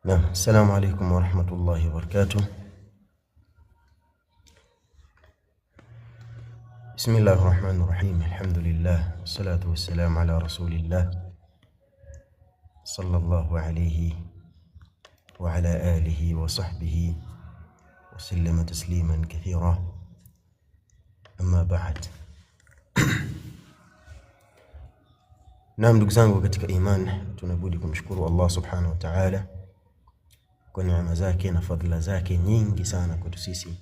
Naam, assalamu alaikum warahmatullahi wabarakatuh. Bismillahi rahmani rahim. Alhamdulillah wassalatu wassalamu ala rasulillah sallallahu alayhi wa ala alihi wa sahbihi wasallama tasliman kathira, amma ba'd. Naam, ndugu zangu katika iman, tunabudi kumshukuru Allah subhanahu wa ta'ala kwa neema zake na fadhila zake nyingi sana kwetu sisi,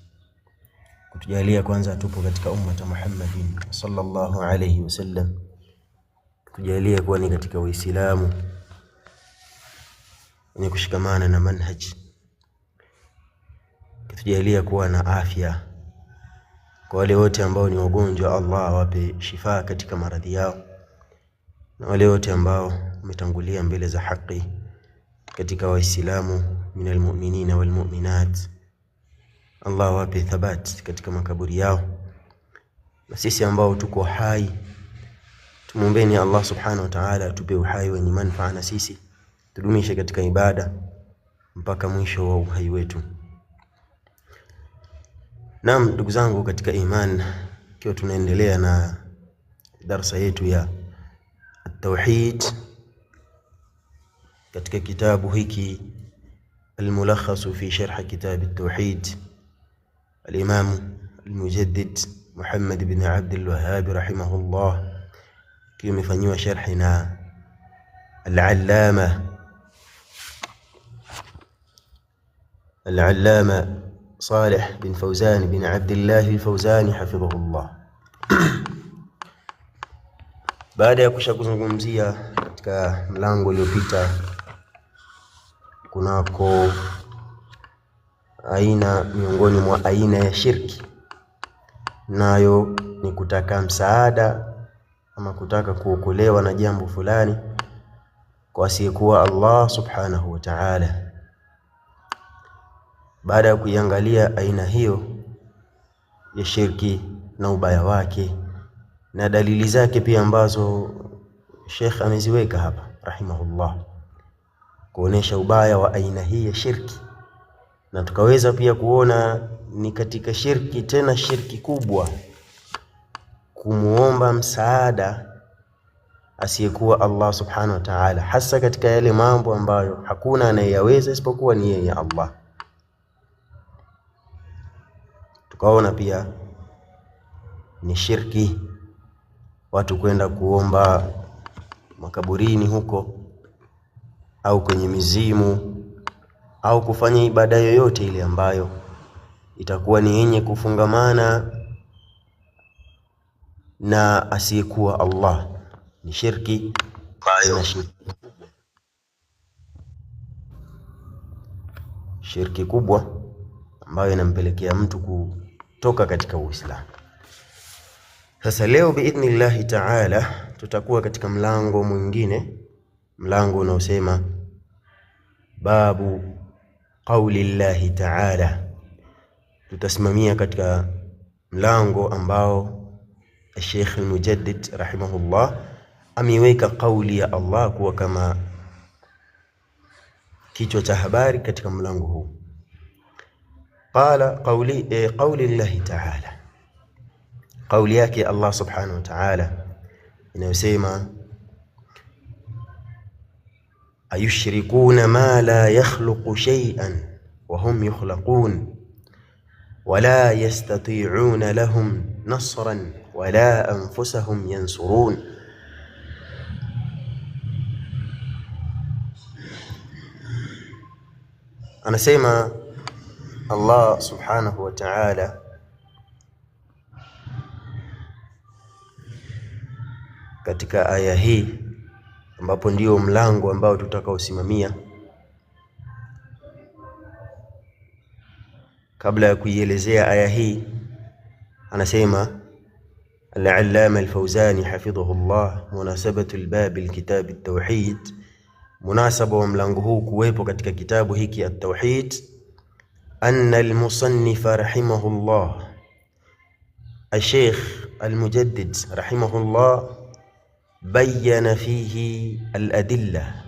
kutujalia kwanza tupo katika ummata Muhammadin sallallahu alayhi wasallam, kutujalia kuwa ni katika Uislamu wenye kushikamana na manhaj, kutujalia kuwa na afya. Kwa wale wote ambao ni wagonjwa, Allah awape shifaa katika maradhi yao, na wale wote ambao wametangulia mbele za haki katika Waislamu min almu'minina walmu'minat, Allah awape thabat katika makaburi yao. Na sisi ambao tuko hai tumwombeni Allah subhanahu wa ta'ala atupe uhai wenye manufaa, na sisi tudumishe katika ibada mpaka mwisho wa uhai wetu. Naam, ndugu zangu katika iman, ikiwa tunaendelea na darsa yetu ya tauhid katika kitabu hiki Almulakhasu fi sharh kitab at-tauhid Al-Imam Al-Mujaddid Muhammad ibn Abd al-Wahhab rahimahullah, ikiwa imefanyiwa sharhi na Al-Allama Salih bin Fawzan bin Abdillah al-Fawzani hafidhahullah. Baada ya kusha kuzungumzia katika mlango uliopita kunako aina miongoni mwa aina ya shirki, nayo ni kutaka msaada ama kutaka kuokolewa na jambo fulani kwa asiyekuwa Allah subhanahu wa ta'ala. Baada ya kuiangalia aina hiyo ya shirki na ubaya wake na dalili zake pia ambazo Sheikh ameziweka hapa rahimahullah, kuonesha ubaya wa aina hii ya shirki, na tukaweza pia kuona ni katika shirki, tena shirki kubwa, kumuomba msaada asiyekuwa Allah subhanahu wa ta'ala, hasa katika yale mambo ambayo hakuna anayeyaweza isipokuwa ni yeye Allah. Tukaona pia ni shirki watu kwenda kuomba makaburini huko au kwenye mizimu au kufanya ibada yoyote ile ambayo itakuwa ni yenye kufungamana na asiyekuwa Allah, ni shirki na shirki kubwa ambayo inampelekea mtu kutoka katika Uislamu. Sasa leo biidhnillahi taala tutakuwa katika mlango mwingine, mlango unaosema babu qauli llahi taala. Tutasimamia katika mlango ambao Sheikh al-Mujaddid rahimahullah ameiweka kauli ya Allah kuwa kama kichwa cha habari katika mlango huu. Qala qauli qauli llahi taala, kauli yake Allah subhanahu wa ta'ala inayosema ayushrikuna ma la yakhluqu shay'an wa hum yukhlaqun wala yastati'una lahum nasran wala anfusahum yansurun. Anasema Allah subhanahu wa ta'ala katika aya hii ambapo ndio mlango ambao tutakaosimamia. Kabla ya kuielezea aya hii, anasema Al-Allama Al-Fawzani hafidhahullah, munasabatu al-bab al-kitab at-tauhid, munasaba wa mlango huu kuwepo katika kitabu hiki at-tauhid, anna al-musannifa rahimahullah al-Sheikh al-Mujaddid rahimahullah bayyana fihi al-adilla,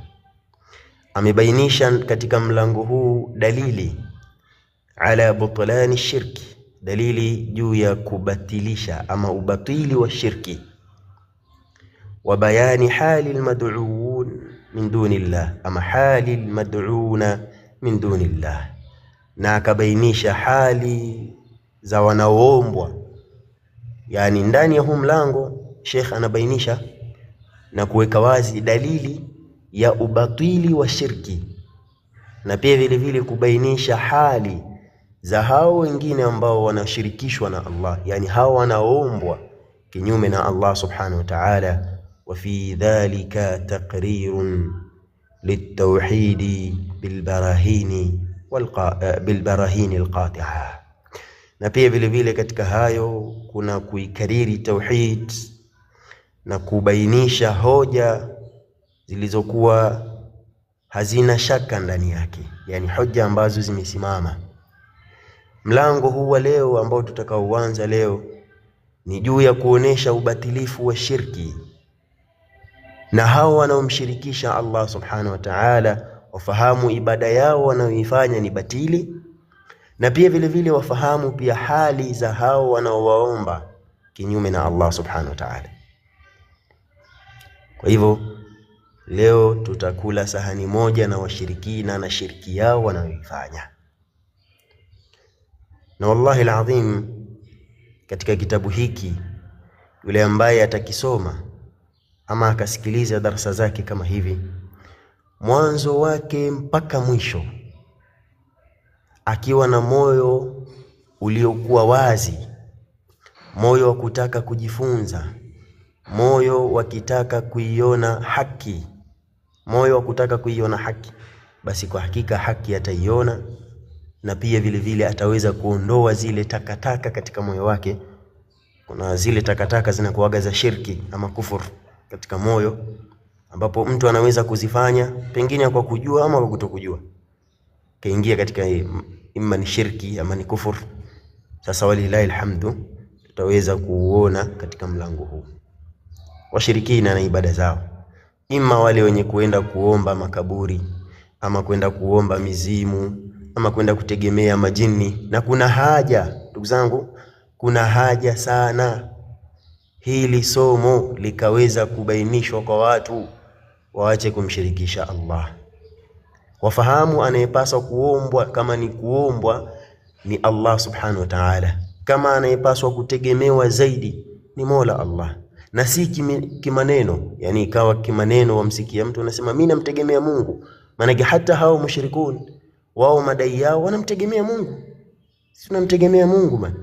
Amebainisha katika mlango huu dalili ala butlani shirki, dalili juu ya kubatilisha ama ubatili wa shirki, wa bayani hali almad'uun min dunillah, ama hali almad'uuna min dunillah, na akabainisha hali za wanaoombwa. Yani ndani ya huu mlango Sheikh anabainisha na kuweka wazi dalili ya ubatili wa shirki, na pia vile vile kubainisha hali za hao wengine ambao wanashirikishwa na Allah, yani hao wanaoombwa kinyume na Allah subhanahu wa ta'ala. Wa fi dhalika taqrirun litawhidi bilbarahini alqati'a, na pia vile vile katika hayo kuna kuikariri tauhid na kubainisha hoja zilizokuwa hazina shaka ndani yake, yani hoja ambazo zimesimama. Mlango huu wa leo ambao tutakaoanza leo ni juu ya kuonesha ubatilifu wa shirki na hao wanaomshirikisha Allah subhanahu wa ta'ala, wafahamu ibada yao wanaoifanya ni batili, na pia vile vile wafahamu pia hali za hao wanaowaomba kinyume na Allah subhanahu wa ta'ala. Kwa hivyo leo tutakula sahani moja na washirikina na shirki yao wanayoifanya. Na wallahi alazim, katika kitabu hiki yule ambaye atakisoma ama akasikiliza darasa zake kama hivi mwanzo wake mpaka mwisho, akiwa na moyo uliokuwa wazi, moyo wa kutaka kujifunza, moyo wa kitaka kuiona haki, moyo wa kutaka kuiona haki, basi kwa hakika haki ataiona, na pia vile vile ataweza kuondoa zile takataka katika moyo wake. Kuna zile takataka zinakuwaga za shirki ama kufur katika moyo, ambapo mtu anaweza kuzifanya pengine kwa kujua ama kwa kutokujua, kaingia katika imma ni shirki ama ni kufur. Sasa walillahi alhamdu, tutaweza kuuona katika mlango huu washirikina na ibada zao, ima wale wenye kuenda kuomba makaburi ama kwenda kuomba mizimu ama kwenda kutegemea majini. Na kuna haja, ndugu zangu, kuna haja sana hili somo likaweza kubainishwa kwa watu, waache kumshirikisha Allah, wafahamu anayepaswa kuombwa kama ni kuombwa ni Allah subhanahu wa ta'ala, kama anayepaswa kutegemewa zaidi ni Mola Allah, na si kimaneno. Yani ikawa kimaneno wamsikia mtu anasema mimi namtegemea Mungu. Maanake hata hao mushrikun wao madai yao wanamtegemea Mungu, si tunamtegemea Mungu man.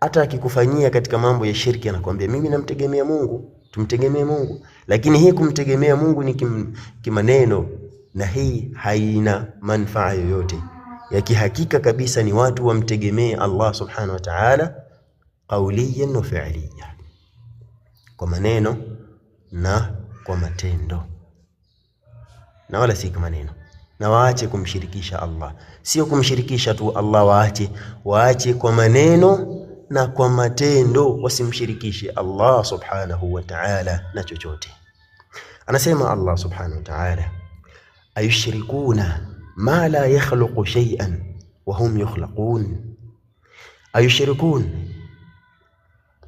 Hata akikufanyia katika mambo ya shirki anakuambia mimi namtegemea Mungu, tumtegemee Mungu. Lakini hii kumtegemea Mungu ni kimaneno, na hii haina manufaa yoyote ya kihakika kabisa. Ni watu wamtegemee Allah subhanahu wa ta'ala qauliyan wa fi'liyan, kwa maneno na kwa matendo, na wala si kwa maneno. Na waache kumshirikisha Allah, sio kumshirikisha tu Allah, waache kwa maneno na kwa matendo, wasimshirikishe Allah subhanahu wa ta'ala na chochote. Anasema Allah subhanahu wa ta'ala, ayushrikuna ma la yakhluqu shay'an wa hum yukhlaqun. Ayushrikun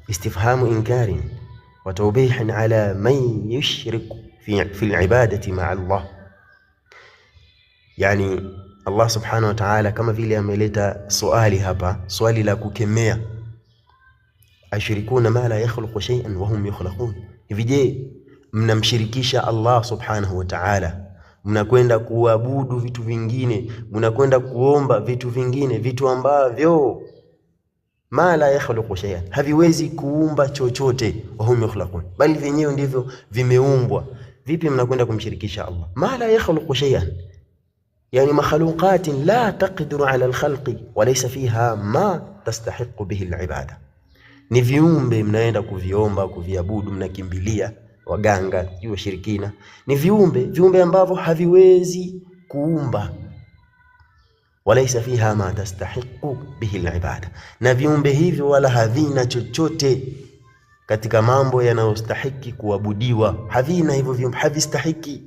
istifhamu inkarin wa tawbihin ala man yushriku fi al-ibadati ma'a Allah. Yani Allah subhanahu wa ta'ala kama vile ameleta swali hapa, swali la kukemea, ashirikuna ma la yakhluqu shay'an wa hum yukhlaqun. Hivi je, mnamshirikisha Allah subhanahu wa ta'ala, mnakwenda kuabudu vitu vingine, mnakwenda kuomba vitu vingine, vitu ambavyo ma la yakhluqu shay'an, haviwezi kuumba chochote, wa hum yukhlaqun, bali vyenyewe ndivyo vimeumbwa. Vipi mnakwenda kumshirikisha Allah? Ma la yakhluqu shay'an, yani makhluqatin la taqdiru ala alkhalqi wa laysa fiha ma tastahiqu bihi alibada, ni viumbe mnaenda kuviomba, kuviabudu, mnakimbilia waganga, juu washirikina. Ni viumbe ambavyo haviwezi kuumba, walaisa fiha ma tastahiqu bihi alibada, na viumbe hivyo wala havina chochote katika mambo yanayostahiki kuabudiwa. Havina hivyo viumbe, havistahiki.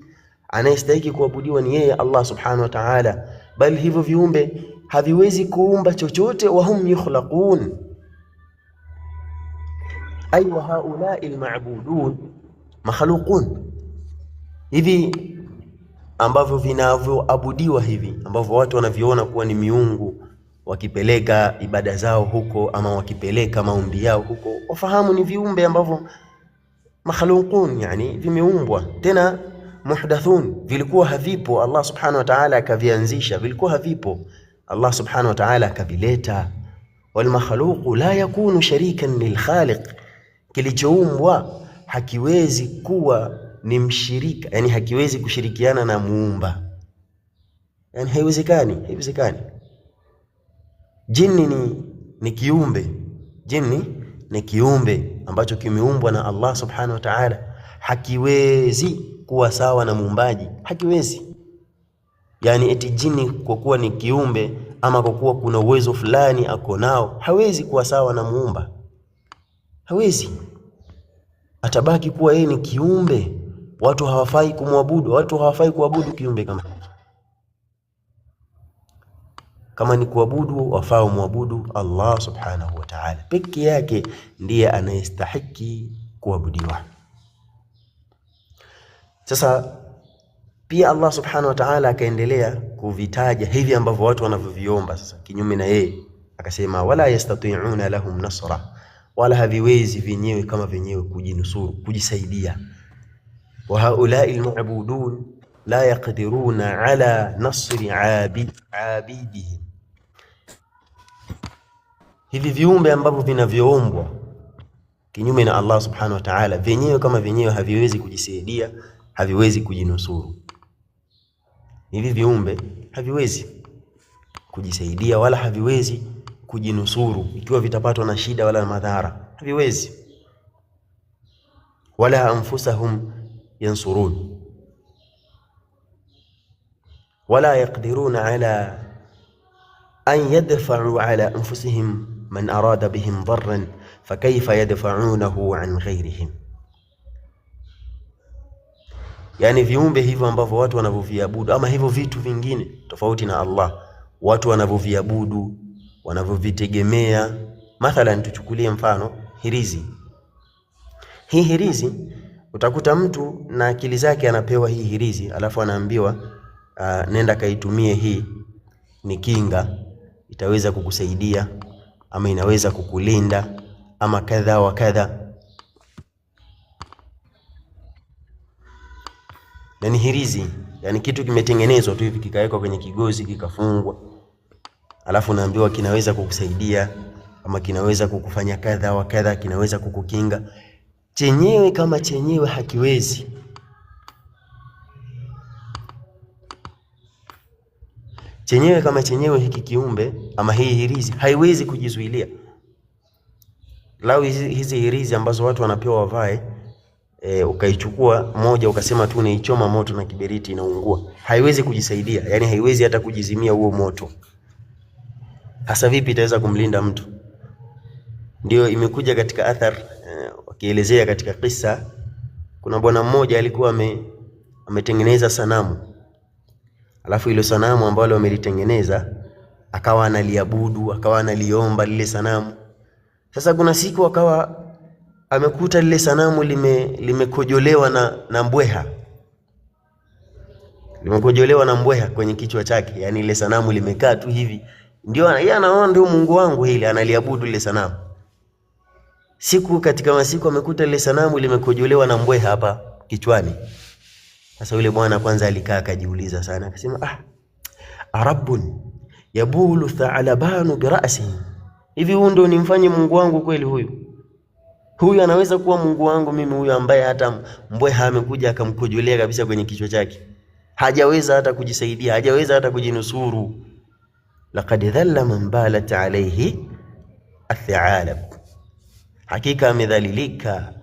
Anayestahiki kuabudiwa ni yeye Allah subhanahu wa ta'ala, bali hivyo viumbe haviwezi kuumba chochote, wahum yukhlaqun. Ay wa haulai alma'budun makhluqun, hivi ambavyo vinavyoabudiwa hivi ambavyo watu wanaviona kuwa ni miungu, wakipeleka ibada zao huko ama wakipeleka maombi yao huko, wafahamu ni viumbe ambavyo makhluqun, yani vimeumbwa, tena muhdathun, vilikuwa havipo, Allah subhanahu wa ta'ala akavianzisha, vilikuwa havipo, Allah subhanahu wa ta'ala akavileta. Walmakhluqu la yakunu sharikan lilkhaliq, kilichoumbwa hakiwezi kuwa ni mshirika, yani hakiwezi kushirikiana na muumba, yani haiwezekani, haiwezekani. Jini ni kiumbe, jini ni kiumbe ambacho kimeumbwa na Allah subhanahu wa ta'ala, hakiwezi kuwa sawa na muumbaji, hakiwezi. Yani eti jini kwa kuwa ni kiumbe ama kwa kuwa kuna uwezo fulani ako nao, hawezi kuwa sawa na muumba, hawezi. Atabaki kuwa yeye ni kiumbe. Watu hawafai kumwabudu, watu hawafai kuabudu kiumbe kama kama ni kuabudu, wafaa muabudu Allah subhanahu wa ta'ala peke yake, ndiye anayestahiki kuabudiwa. Sasa pia Allah subhanahu wa ta'ala akaendelea kuvitaja hivi ambavyo watu wanavyoviomba sasa kinyume na yeye, akasema wala yastati'una lahum nasra, wala haviwezi vyenyewe kama vyenyewe kujinusuru, kujisaidia. Wa haulai almu'budun la yaqdiruna ala nasri abidihim, hivi viumbe ambavyo vinavyoombwa kinyume na Allah subhanahu wa ta'ala vyenyewe kama vyenyewe haviwezi kujisaidia, haviwezi kujinusuru. Hivi viumbe haviwezi kujisaidia wala haviwezi kujinusuru ikiwa vitapatwa na shida wala madhara, haviwezi. Wala anfusahum yansurun, wala yaqdiruna ala an yadfa'u ala anfusihim man arada bihim dharran fakaifa yadfa'unahu an ghairihim. Yani viumbe hivyo ambavyo watu wanavyoviabudu ama hivyo vitu vingine tofauti na Allah, watu wanavyoviabudu, wanavyovitegemea. Mathalan, tuchukulie mfano hirizi. Hii hirizi utakuta mtu na akili zake anapewa hii hirizi, alafu anaambiwa nenda kaitumie, hii ni kinga, itaweza kukusaidia ama inaweza kukulinda ama kadha wa kadha. Na ni hirizi, yani kitu kimetengenezwa tu hivi kikawekwa kwenye kigozi kikafungwa, alafu unaambiwa kinaweza kukusaidia ama kinaweza kukufanya kadha wa kadha, kinaweza kukukinga. Chenyewe kama chenyewe hakiwezi. Chenyewe kama chenyewe hiki kiumbe ama hii hirizi haiwezi kujizuilia. Lau hizi hirizi ambazo watu wanapewa wavae, ukaichukua moja ukasema tu niichoma moto na kiberiti inaungua, haiwezi kujisaidia, yani haiwezi hata kujizimia huo moto. Hasa vipi itaweza kumlinda mtu? Ndio imekuja katika athar, wakielezea katika kisa, kuna bwana mmoja alikuwa ametengeneza sanamu, alafu ile sanamu ambalo amelitengeneza akawa analiabudu, akawa analiomba lile sanamu. Sasa kuna siku akawa amekuta lile sanamu limekojolewa na mbweha, limekojolewa na mbweha kwenye kichwa chake, yani ile sanamu limekaa tu hivi, ndio yeye anaona ndio Mungu wangu hili, analiabudu lile sanamu. Siku katika masiku amekuta lile sanamu limekojolewa na mbweha hapa kichwani. Sasa yule bwana kwanza alikaa akajiuliza sana, akasema arabun yabulu tha'labanu bira'sihi, hivi huyu ndio nimfanye Mungu wangu kweli? Huyu anaweza kuwa Mungu wangu mimi, huyu ambaye hata mbweha amekuja akamkojolea kabisa kwenye kichwa chake, hajaweza hata kujisaidia, hajaweza hata kujinusuru. Laqad dhalla man balat alayhi athi'alab, hakika amedhalilika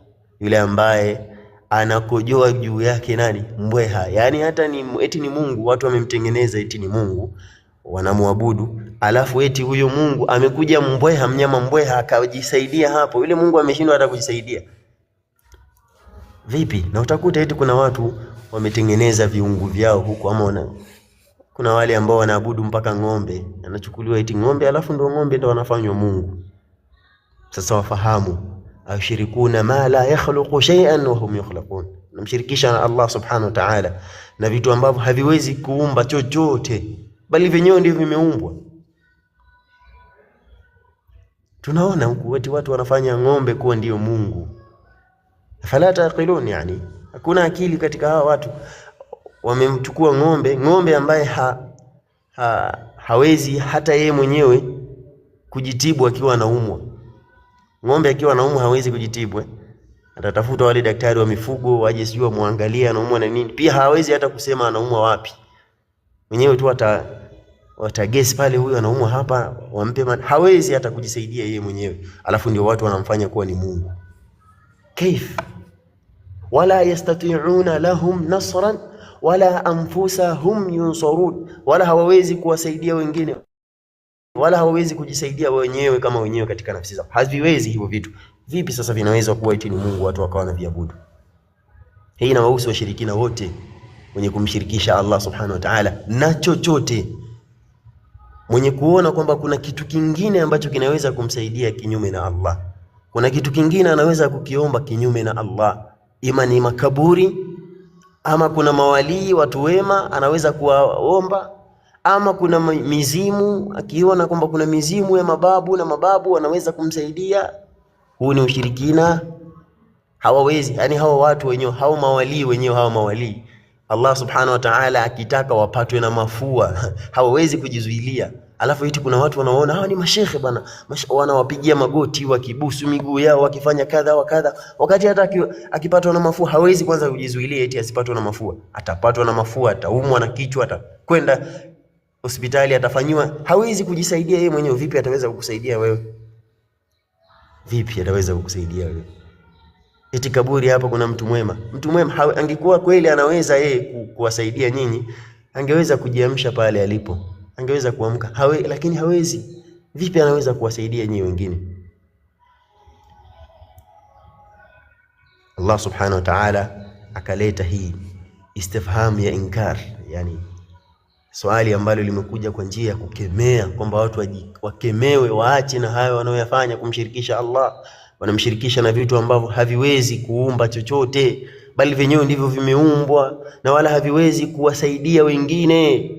yule ambaye anakojoa juu yake nani? Mbweha. Yani hata ni eti ni Mungu, watu wamemtengeneza eti ni Mungu, wanamwabudu, alafu eti huyo Mungu amekuja mbweha, mnyama mbweha akajisaidia hapo, yule Mungu ameshindwa hata kujisaidia. Vipi? Na utakuta eti kuna watu wametengeneza viungu vyao huku, ama kuna wale ambao wanaabudu mpaka ng'ombe, anachukuliwa eti ng'ombe, alafu ndio ng'ombe ndio wanafanywa Mungu. Sasa wafahamu, ashirikuna ma la yakhluqu shay'an wa hum yukhlaqun, namshirikisha na Allah subhanahu wa ta'ala na vitu ambavyo haviwezi kuumba chochote, bali vyenyewe ndivyo vimeumbwa. Tunaona huku eti watu wanafanya ng'ombe kuwa ndiyo Mungu. Fala taqilun, yani hakuna akili katika hawa watu. Wamemchukua ng'ombe, ng'ombe ambaye hawezi hata yeye mwenyewe kujitibu akiwa anaumwa. Ng'ombe akiwa anaumwa hawezi kujitibu, Atatafuta wale daktari wa mifugo waje, sijui wamuangalie anaumwa na nini. Pia hawezi hata kusema anaumwa wapi, mwenyewe tu watagesi pale, huyu anaumwa hapa, wampe. Hawezi hata kujisaidia yeye mwenyewe, alafu ndio watu wanamfanya kuwa ni Mungu. Kaif wala yastati'una lahum nasran wala anfusahum yunsarun, wala hawawezi kuwasaidia wengine wala hawawezi kujisaidia wenyewe kama wenyewe katika nafsi zao, haviwezi hivyo vitu. Vipi sasa vinaweza kuwa eti ni Mungu watu wakawa wanaviabudu? Hii inawahusu washirikina wote wenye kumshirikisha Allah subhanahu wa ta'ala na chochote, mwenye kuona kwamba kuna kitu kingine ambacho kinaweza kumsaidia kinyume na Allah, kuna kitu kingine anaweza kukiomba kinyume na Allah, ima ni makaburi ama kuna mawalii watu wema anaweza kuwaomba, ama kuna mizimu, akiona kwamba kuna mizimu ya mababu na mababu anaweza kumsaidia. Huu ni ushirikina. Hawawezi, yani hawa watu wenyewe, hao mawalii wenyewe, hawa mawalii Allah subhanahu wa ta'ala akitaka wapatwe na mafua hawawezi kujizuilia. Alafu eti kuna watu wanaoona hawa ni mashekhe bana, wanawapigia magoti, wakibusu miguu yao, wakifanya kadha wa kadha, wakati hata akipatwa na mafua hawezi kwanza kujizuilia eti asipatwe na mafua. Atapatwa na mafua, ataumwa na kichwa, atakwenda hospitali, atafanyiwa, hawezi kujisaidia yeye mwenyewe. Vipi ataweza kukusaidia wewe? Vipi ataweza kukusaidia wewe? Eti kaburi hapa kuna mtu mwema. Mtu mwema angekuwa kweli anaweza yeye kuwasaidia nyinyi, angeweza kujiamsha pale alipo, angeweza kuamka. Lakini hawezi. Vipi anaweza kuwasaidia nyinyi wengine? Allah subhanahu wa ta'ala akaleta hii istifham ya inkar, yani swali ambalo limekuja kwa njia ya kukemea kwamba watu wakemewe, waache na hayo wanayoyafanya, kumshirikisha Allah. Wanamshirikisha na vitu ambavyo haviwezi kuumba chochote, bali vyenyewe ndivyo vimeumbwa na wala haviwezi kuwasaidia wengine.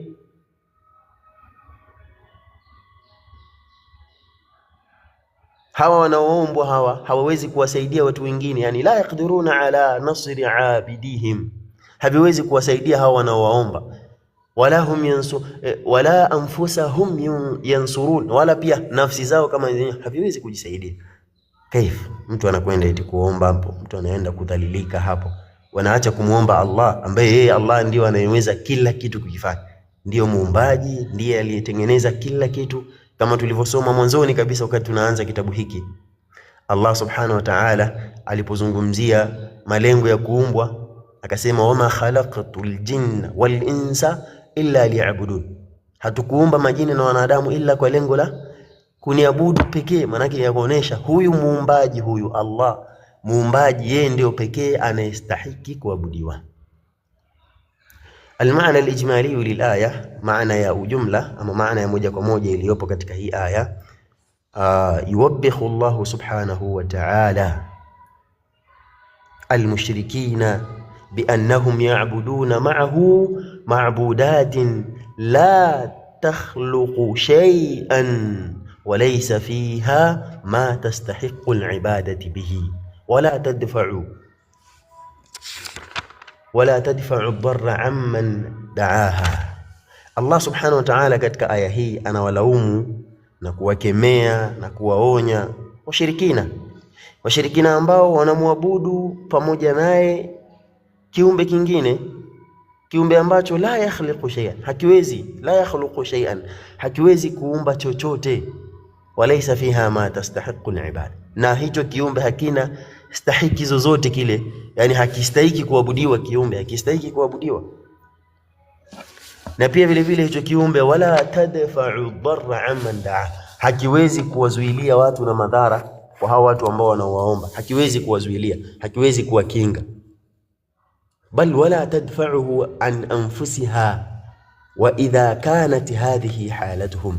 Hawa wanaoombwa hawa hawawezi kuwasaidia watu wengine, yani la yaqdiruna ala nasri abidihim, haviwezi kuwasaidia hawa wanaowaomba. Wala hum wala anfusahum yansurun, wala pia nafsi zao kama wenyewe haviwezi kujisaidia. Kaif mtu anakwenda eti kuomba hapo, mtu anaenda kudhalilika hapo, wanaacha kumuomba Allah ambaye yeye Allah ndio anayeweza kila kitu kukifanya, ndiyo muumbaji, ndiye aliyetengeneza kila kitu, kama tulivyosoma mwanzoni kabisa wakati tunaanza kitabu hiki. Allah subhanahu wa ta'ala alipozungumzia malengo ya kuumbwa akasema, wama khalaqtul jinna wal insa illa liya'budun, hatukuumba majini na wanadamu ila kwa lengo la kuniabudu pekee. Maanake ya kuonesha huyu muumbaji, huyu Allah muumbaji, yeye ndio pekee anayestahiki kuabudiwa. Almaana alijmali lilaya, maana ya ujumla ama maana ya moja kwa moja iliyopo katika hii aya, yuwabbihu Allahu subhanahu wa ta'ala almushrikina biannahum ya'buduna ma'ahu ma'budatin la takhluqu shay'an wa laysa fiha ma tastahiqu alibadati bihi wala tadfa'u ad-darra amman da'aha. Allah subhanahu wa ta'ala katika aya hii anawalaumu na kuwakemea na kuwaonya washirikina ambao wanamwabudu pamoja naye kiumbe kingine, kiumbe ambacho la yakhliqu shay'an, hakiwezi, la yakhluqu shay'an, hakiwezi kuumba chochote, walaysa fiha ma tastahiqu al-ibada, na hicho kiumbe hakina stahiki zozote kile, yani hakistahiki kuabudiwa, kiumbe hakistahiki kuabudiwa. Na pia vile vile hicho kiumbe wala tadfa'u dharra amman daa, hakiwezi kuwazuilia watu na madhara kwa hao watu ambao wanaowaomba, hakiwezi kuwazuilia, hakiwezi kuwakinga. Bal wala tadfa'uhu an anfusiha wa idha kanat hadhihi halatuhum,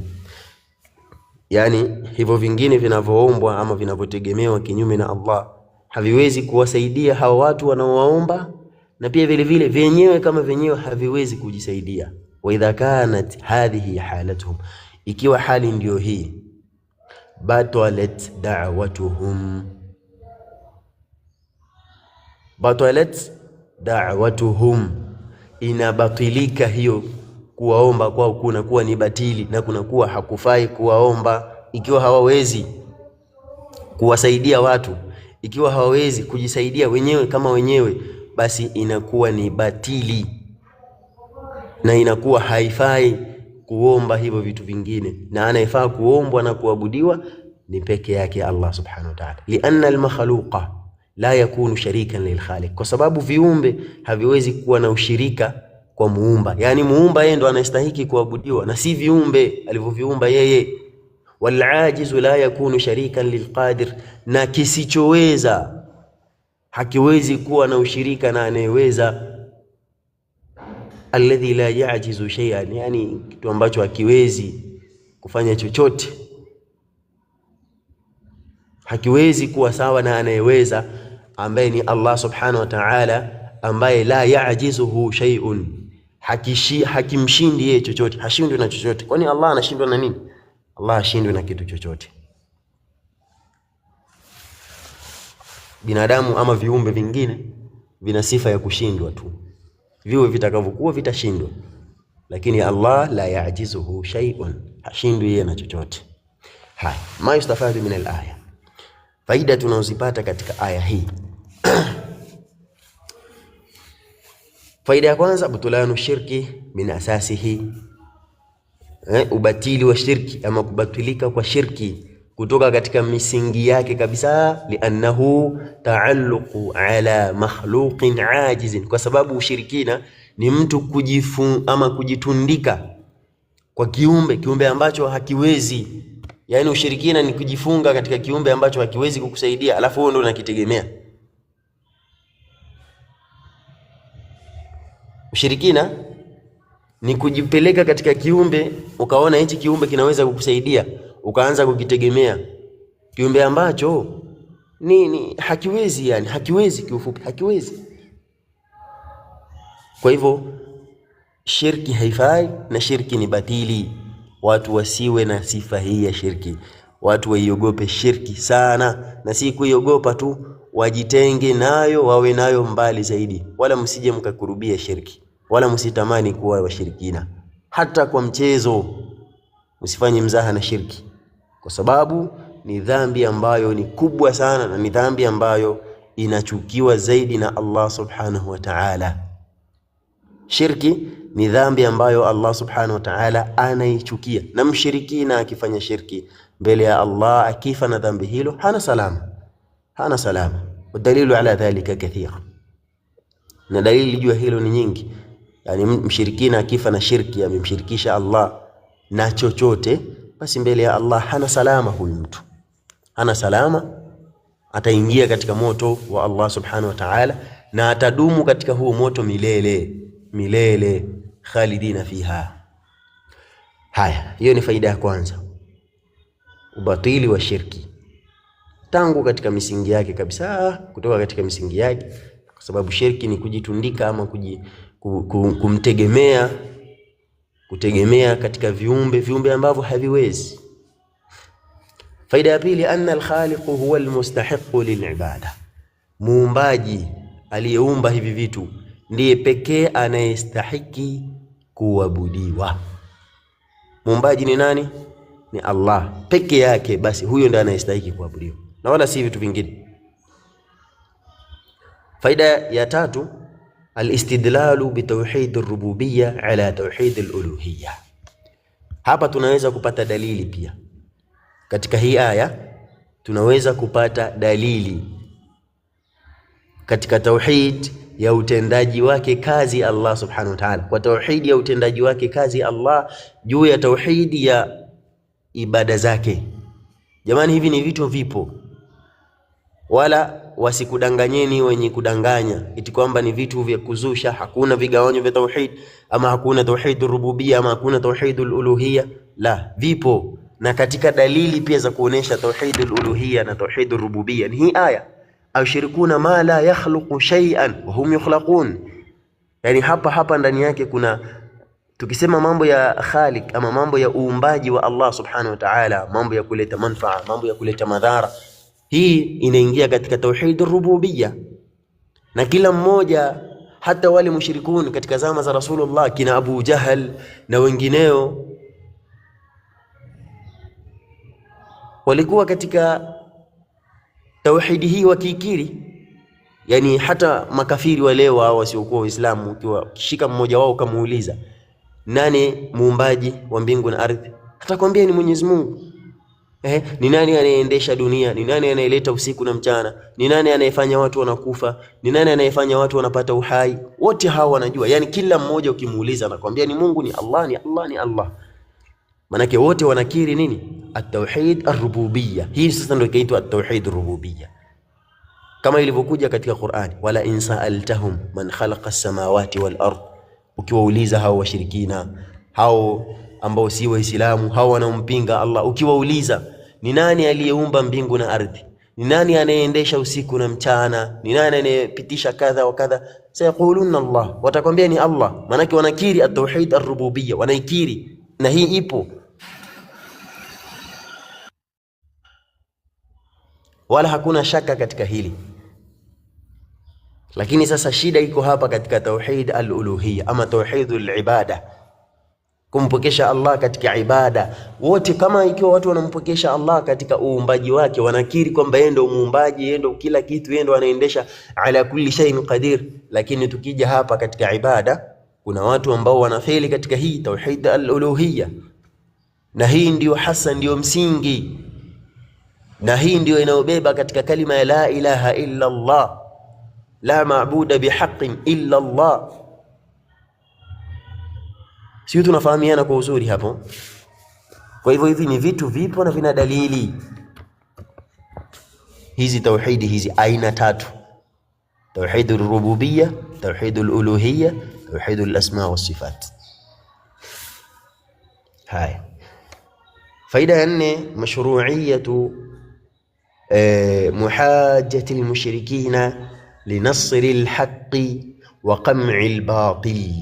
yani hivyo vingine vinavoombwa ama vinavyotegemewa kinyume na Allah haviwezi kuwasaidia hawa watu wanaowaomba, na pia vile vile vyenyewe kama vyenyewe haviwezi kujisaidia. Wa idha kanat hadhihi halatuhum, ikiwa hali ndiyo hii, batalat da'watuhum, batalat da'watuhum, inabatilika hiyo kuwaomba kwao, kunakuwa ni batili na kunakuwa hakufai kuwaomba ikiwa hawawezi kuwasaidia watu, ikiwa hawawezi kujisaidia wenyewe kama wenyewe, basi inakuwa ni batili na inakuwa haifai kuomba hivyo vitu vingine, na anayefaa kuombwa na kuabudiwa ni peke yake Allah subhanahu wa ta'ala. Lianna almakhluqa la yakunu sharikan lilkhaliq, kwa sababu viumbe haviwezi kuwa na ushirika kwa muumba. Yani muumba yeye ndo anastahiki kuabudiwa na si viumbe alivyoviumba yeye. Walajizu la yakunu sharikan lilqadir, na kisichoweza hakiwezi kuwa na ushirika na anayeweza. Alladhi la yajizu shay'an, yani kitu ambacho hakiwezi kufanya chochote hakiwezi kuwa sawa na anayeweza ambaye ni Allah subhanahu wa ta'ala, ambaye la yajizuhu shay'un, hakimshindi yeye chochote, hashindwi na chochote. Kwani Allah anashindwa na nini? Allah hashindwi na kitu chochote. Binadamu ama viumbe vingine vina sifa ya kushindwa tu, viwe vitakavyokuwa vitashindwa, lakini Allah la yajizuhu shay'un, hashindwi yeye na chochote. Haya, ma yustafadu min al-aya, faida tunazozipata katika aya hii. Faida ya kwanza, butulanu shirki min asasihi, ubatili wa shirki ama kubatilika kwa shirki kutoka katika misingi yake kabisa. Liannahu taalluqu ala makhluqin ajizin, kwa sababu ushirikina ni mtu ama kujitundika kwa kiumbe, kiumbe ambacho hakiwezi. Yani ushirikina ni kujifunga katika kiumbe ambacho hakiwezi kukusaidia, alafu wewe ndio unakitegemea. Ushirikina ni kujipeleka katika kiumbe, ukaona hichi kiumbe kinaweza kukusaidia, ukaanza kukitegemea kiumbe ambacho ni hakiwezi, yani hakiwezi, kiufupi hakiwezi. Kwa hivyo shirki haifai na shirki ni batili. Watu wasiwe na sifa hii ya shirki, watu waiogope shirki sana, na si kuiogopa tu, wajitenge nayo, wawe nayo mbali zaidi, wala msije mkakurubia shirki, wala msitamani kuwa washirikina hata kwa mchezo. Msifanye mzaha na shirki, kwa sababu ni dhambi ambayo ni kubwa sana, na ni dhambi ambayo inachukiwa zaidi na Allah subhanahu wa ta'ala. Shirki ni dhambi ambayo Allah subhanahu wa ta'ala anaichukia, na mshirikina akifanya shirki mbele ya Allah, akifa na dhambi hilo, hana salama, hana salama. Wadalilu ala dhalika kathir, na dalili juu ya hilo ni nyingi. Yani mshirikina akifa na shirki, amemshirikisha Allah na chochote, basi mbele ya Allah hana salama huyu mtu, hana salama, ataingia katika moto wa Allah subhanahu wa ta'ala, na atadumu katika huo moto milele milele, khalidina fiha. Haya, hiyo ni faida ya kwanza, ubatili wa shirki tangu katika misingi yake kabisa, kutoka katika misingi yake, kwa sababu shirki ni kujitundika ama kumtegemea, kutegemea katika viumbe, viumbe ambavyo haviwezi. Faida ya pili, anna alkhaliqu huwa almustahiqu lilibada, muumbaji aliyeumba hivi vitu ndiye pekee anayestahiki kuabudiwa. Muumbaji ni nani? Ni Allah peke yake, basi huyo ndiye anayestahiki kuabudiwa na wala si vitu vingine. Faida ya tatu, alistidlalu bitauhid rububiyya ala tauhid aluluhiyya. Hapa tunaweza kupata dalili pia katika hii aya, tunaweza kupata dalili katika tauhid ya utendaji wake kazi Allah subhanahu wa ta'ala, kwa tauhidi ya utendaji wake kazi Allah juu ya tauhidi ya ibada zake. Jamani, hivi ni vitu vipo, wala wasikudanganyeni wenye kudanganya iti kwamba ni vitu vya kuzusha. Hakuna vigawanyo vya tauhid, ama hakuna tauhid rububia, ama hakuna tauhid uluhia. La, vipo. Na katika dalili pia za kuonesha tauhid uluhia na tauhid rububia ni hii aya, ayushirikuna ma la yakhluqu shay'an wa hum yukhlaqun. Yani hapa hapa ndani yake kuna, tukisema mambo ya khaliq ama mambo ya uumbaji wa Allah subhanahu wa ta'ala, mambo ya kuleta manfaa, mambo ya kuleta madhara, hii inaingia katika tauhid rububia. Na kila mmoja, hata wale mushrikun katika zama za Rasulullah, kina Abu Jahal na wengineo, walikuwa katika tauhidi hii wakiikiri. Yani hata makafiri wa leo hao wasiokuwa Waislamu, ukiwa ukishika mmoja wao ukamuuliza nani muumbaji wa mbingu na ardhi, atakwambia ni Mwenyezi Mungu. Ni nani anayeendesha dunia? Ni nani anayeleta usiku na mchana? Ni nani anayefanya watu wanakufa? Ni nani anayefanya watu wanapata uhai? Wote hao wanajua. Yani kila mmoja ukimuuliza anakwambia ni Mungu, ni Allah, ni Allah, ni Allah. Manake wote wanakiri nini? At-tauhid ar-rububiyya. Hii sasa ndio ikaitwa at-tauhid ar-rububiyya, kama ilivyokuja katika Qur'ani, wala in sa'altahum man khalaqa as-samawati wal ard. Ukiwauliza hao washirikina, hao ambao si Waislamu, hao wanaompinga Allah, ukiwauliza ni nani aliyeumba mbingu na ardhi, ni nani anayeendesha usiku na mchana, ni nani anayepitisha kadha wa kadha, sayaquluna Allah, watakwambia ni Allah. Maanake wanakiri at-tauhid ar-rububiyya, wanaikiri, na hii ipo, wala hakuna shaka katika hili. Lakini sasa shida iko hapa katika tauhid al-uluhiyya ama tauhidul ibada, kumpokesha Allah katika ibada. Wote kama ikiwa watu wanampokesha Allah katika uumbaji wake, wanakiri kwamba yeye ndio muumbaji, yeye ndio kila kitu, yeye ndio anaendesha ala kulli shay'in qadir. Lakini tukija hapa katika ibada, kuna watu ambao wanafeli katika hii tauhid al-uluhiyya, na hii ndiyo hasa, ndiyo msingi, na hii ndiyo inayobeba katika kalima ya la ilaha illa Allah, la maabuda bihaqin illa Allah. Sio, tunafahamiana kwa uzuri hapo? Kwa hivyo hivi ni vitu vipo na vina dalili hizi. Tauhidi hizi aina tatu: tauhidul rububiyya, tauhidul uluhiyya, tauhidul asma was sifat. Haya, faida ya nne, mashru'iyatu muhajjati almushrikina linasri alhaqi wa qam'i albatil.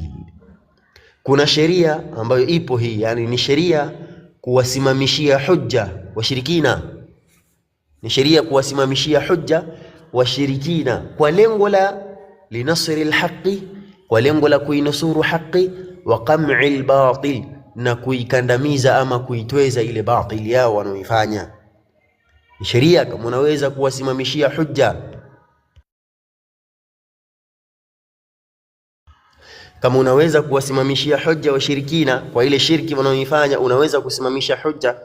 Kuna sheria ambayo ipo hii, yani ni sheria kuwasimamishia hujja washirikina, ni sheria kuwasimamishia hujja washirikina kwa lengo la linasri alhaqi, kwa lengo la kuinusuru haqi, wa qam'i albatil, na kuikandamiza ama kuitweza ile batili yao wanaoifanya. Ni sheria kama unaweza kuwasimamishia hujja, kama unaweza kuwasimamishia hujja washirikina kwa ile shirki wanaoifanya, unaweza kusimamisha hujja,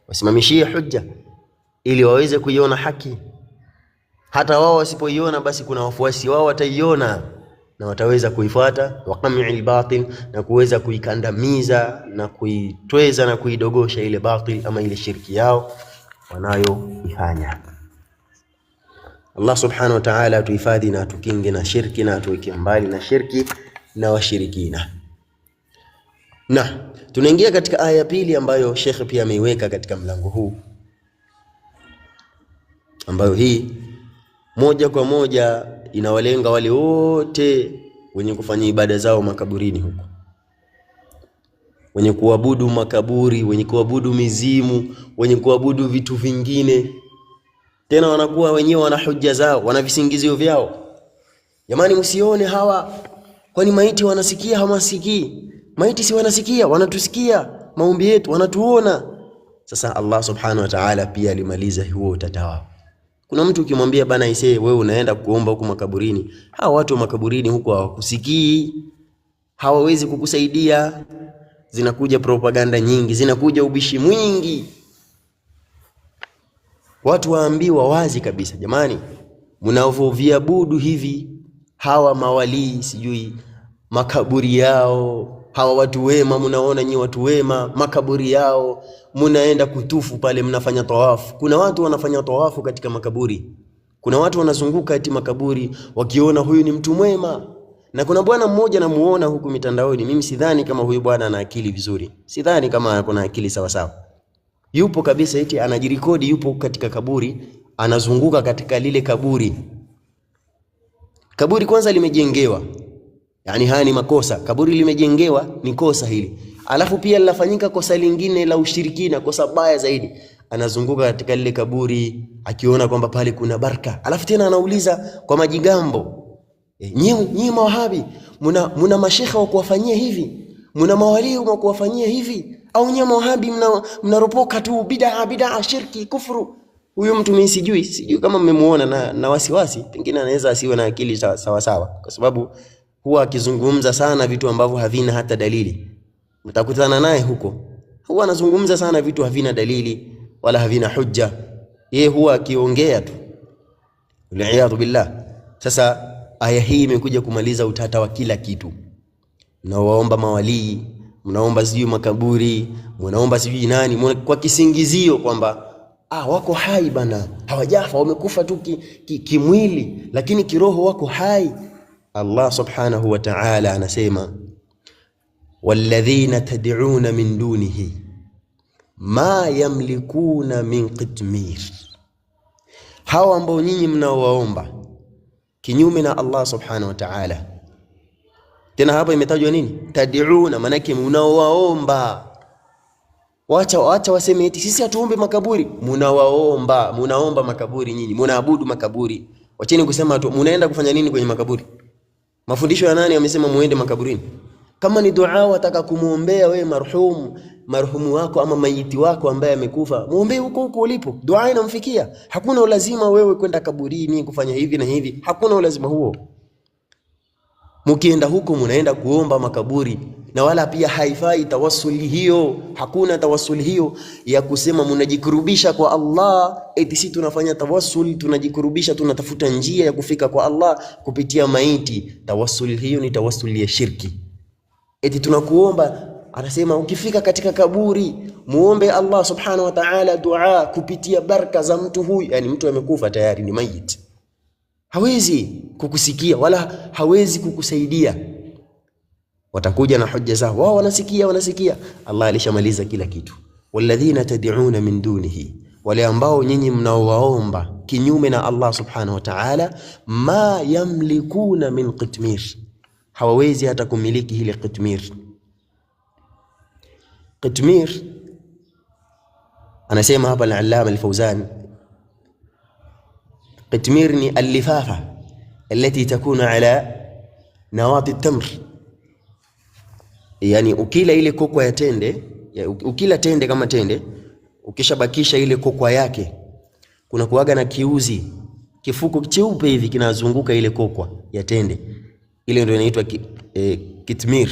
wasimamishie hujja ili waweze kuiona haki. Hata wao wasipoiona, basi kuna wafuasi wao wataiona na wataweza kuifuata. Wa qam'i albatil, na kuweza kuikandamiza na kuitweza na kuidogosha ile batil ama ile shirki yao wanayoifanya. Allah subhanahu wa ta'ala atuhifadhi na atukinge na shirki na atuweke mbali na shirki na washirikina. Na tunaingia katika aya ya pili ambayo Sheikh pia ameiweka katika mlango huu, ambayo hii moja kwa moja inawalenga wale wote wenye kufanya ibada zao makaburini huko, wenye kuabudu makaburi, wenye kuabudu mizimu, wenye kuabudu vitu vingine. Tena wanakuwa wenyewe wana hujja zao, wana visingizio vyao. Jamani, msione hawa, kwani maiti wanasikia? Hawasikii? Maiti si wanasikia, wanatusikia maombi yetu, wanatuona. Sasa Allah subhanahu wa ta'ala pia alimaliza huo utata wao. Kuna mtu ukimwambia bana, isee, wewe unaenda kuomba huku makaburini, hawa watu wa makaburini huko hawakusikii, hawawezi kukusaidia. Zinakuja propaganda nyingi, zinakuja ubishi mwingi. Watu waambiwa wazi kabisa, jamani, mnavyoviabudu hivi hawa mawalii, sijui makaburi yao, hawa watu wema, mnaona nyi watu wema, makaburi yao munaenda kutufu pale, mnafanya tawafu. Kuna watu wanafanya tawafu katika makaburi. Kuna watu wanazunguka eti makaburi wakiona huyu ni mtu mwema, na kuna bwana mmoja namuona huku mitandaoni, mimi sidhani kama huyu bwana ana akili vizuri, sidhani kama kuna akili sawa sawa. Yupo kabisa eti anajirikodi, yupo katika kaburi, anazunguka katika lile kaburi. Kaburi kwanza limejengewa, yani haya ni makosa. Kaburi limejengewa ni kosa hili, alafu pia linafanyika kosa lingine la ushirikina, kosa baya zaidi. Anazunguka katika lile kaburi akiona kwamba pale kuna baraka, alafu tena anauliza kwa majigambo, nyinyi mawahabi muna mashekha wa kuwafanyia hivi, muna mawalii wa kuwafanyia hivi, au nyinyi mawahabi mnaropoka tu bid'a bid'a, shirki, kufuru. Huyu mtu mimi sijui kama mmemuona, na wasiwasi pengine anaweza asiwe na akili sawa sawa, kwa sababu huwa akizungumza sana vitu ambavyo havina hata dalili. Mtakutana naye huko, huwa anazungumza sana vitu havina dalili wala havina hujja, yeye huwa akiongea tu, waliyadhu billah. Sasa aya hii imekuja kumaliza utata wa kila kitu. Mnawaomba mawalii, mnaomba sijui makaburi, mnaomba sijui nani, kwa kisingizio kwamba wako hai bana, hawajafa, wamekufa tu kimwili, lakini kiroho wako hai. Allah subhanahu wa ta'ala anasema walladhina tad'una min dunihi ma yamlikuna min qitmir, hawa ambao nyinyi mnaowaomba kinyume na Allah subhanahu wa ta'ala. Tena hapa imetajwa nini? Tad'una, manake mnaowaomba. Wacha waseme eti sisi hatuombe makaburi. Munawaomba, munaomba makaburi nyinyi, munaabudu makaburi. Wacheni kusema tu, munaenda kufanya nini kwenye makaburi? Mafundisho ya nani yamesema muende makaburini? Kama ni dua wataka kumuombea wewe marhumu wako ama maiti wako ambaye amekufa, muombee huko huko ulipo. Dua inamfikia. Hakuna ulazima wewe kwenda kaburini kufanya hivi na hivi. Hakuna ulazima huo. Mkienda huko munaenda kuomba makaburi, na wala pia haifai tawassuli hiyo. Hakuna tawassuli hiyo ya kusema munajikurubisha kwa Allah, eti si tunafanya tawassul, tunajikurubisha, tunatafuta njia ya kufika kwa Allah kupitia maiti. Tawassuli hiyo ni tawassuli ya shirki. Eti tunakuomba, anasema ukifika katika kaburi muombe Allah subhanahu wa ta'ala dua kupitia baraka za mtu huyu. Yani mtu amekufa tayari, ni mayit, hawezi kukusikia wala hawezi kukusaidia. Watakuja na hoja zao, wao wanasikia. Allah alishamaliza kila kitu. Walladhina tad'una min dunihi, wale ambao nyinyi mnaowaomba kinyume na Allah subhanahu wa ta'ala, ma yamlikuna min qitmir, hawawezi hata kumiliki hili qitmir. Qitmir anasema hapa al-Allama al-Fawzan, qitmir ni al-lifafa allati takunu ala nawati at-tamr, yani ukila ile kokwa ya tende, ukila tende kama tende, ukishabakisha ile kokwa yake, kuna kuaga na kiuzi, kifuko cheupe hivi kinazunguka ile kokwa ya tende, ile ndio inaitwa kitmir.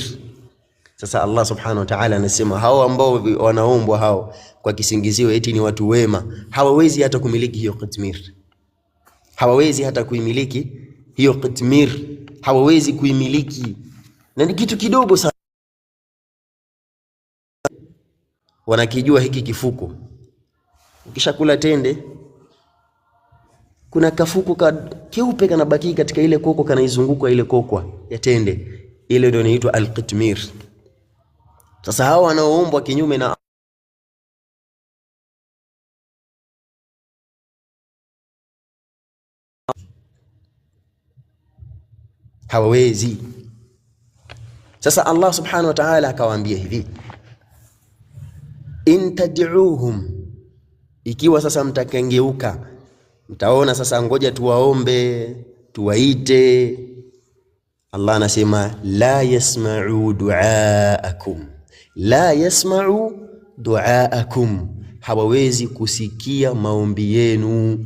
Sasa Allah subhanahu wa ta'ala anasema hao ambao wanaombwa hao kwa kisingizio eti ni watu wema, hawawezi hata kumiliki hiyo kitmir, hawawezi hata kuimiliki hiyo kitmir, hawawezi kuimiliki, na ni kitu kidogo sana. Wanakijua hiki kifuko. Ukishakula tende, kuna kafuko keupe kanabaki katika ile koko, kanaizunguka ile kokwa ya tende, ile ndio inaitwa al-qitmir. Sasa hawa wanaoombwa kinyume na hawawezi. Sasa Allah subhanahu wa ta'ala akawaambia hivi, in tad'uuhum, ikiwa sasa mtakengeuka, mtaona sasa ngoja tuwaombe tuwaite. Allah anasema la yasma'u du'aakum, la yasma'u du'aakum, hawawezi kusikia maombi yenu.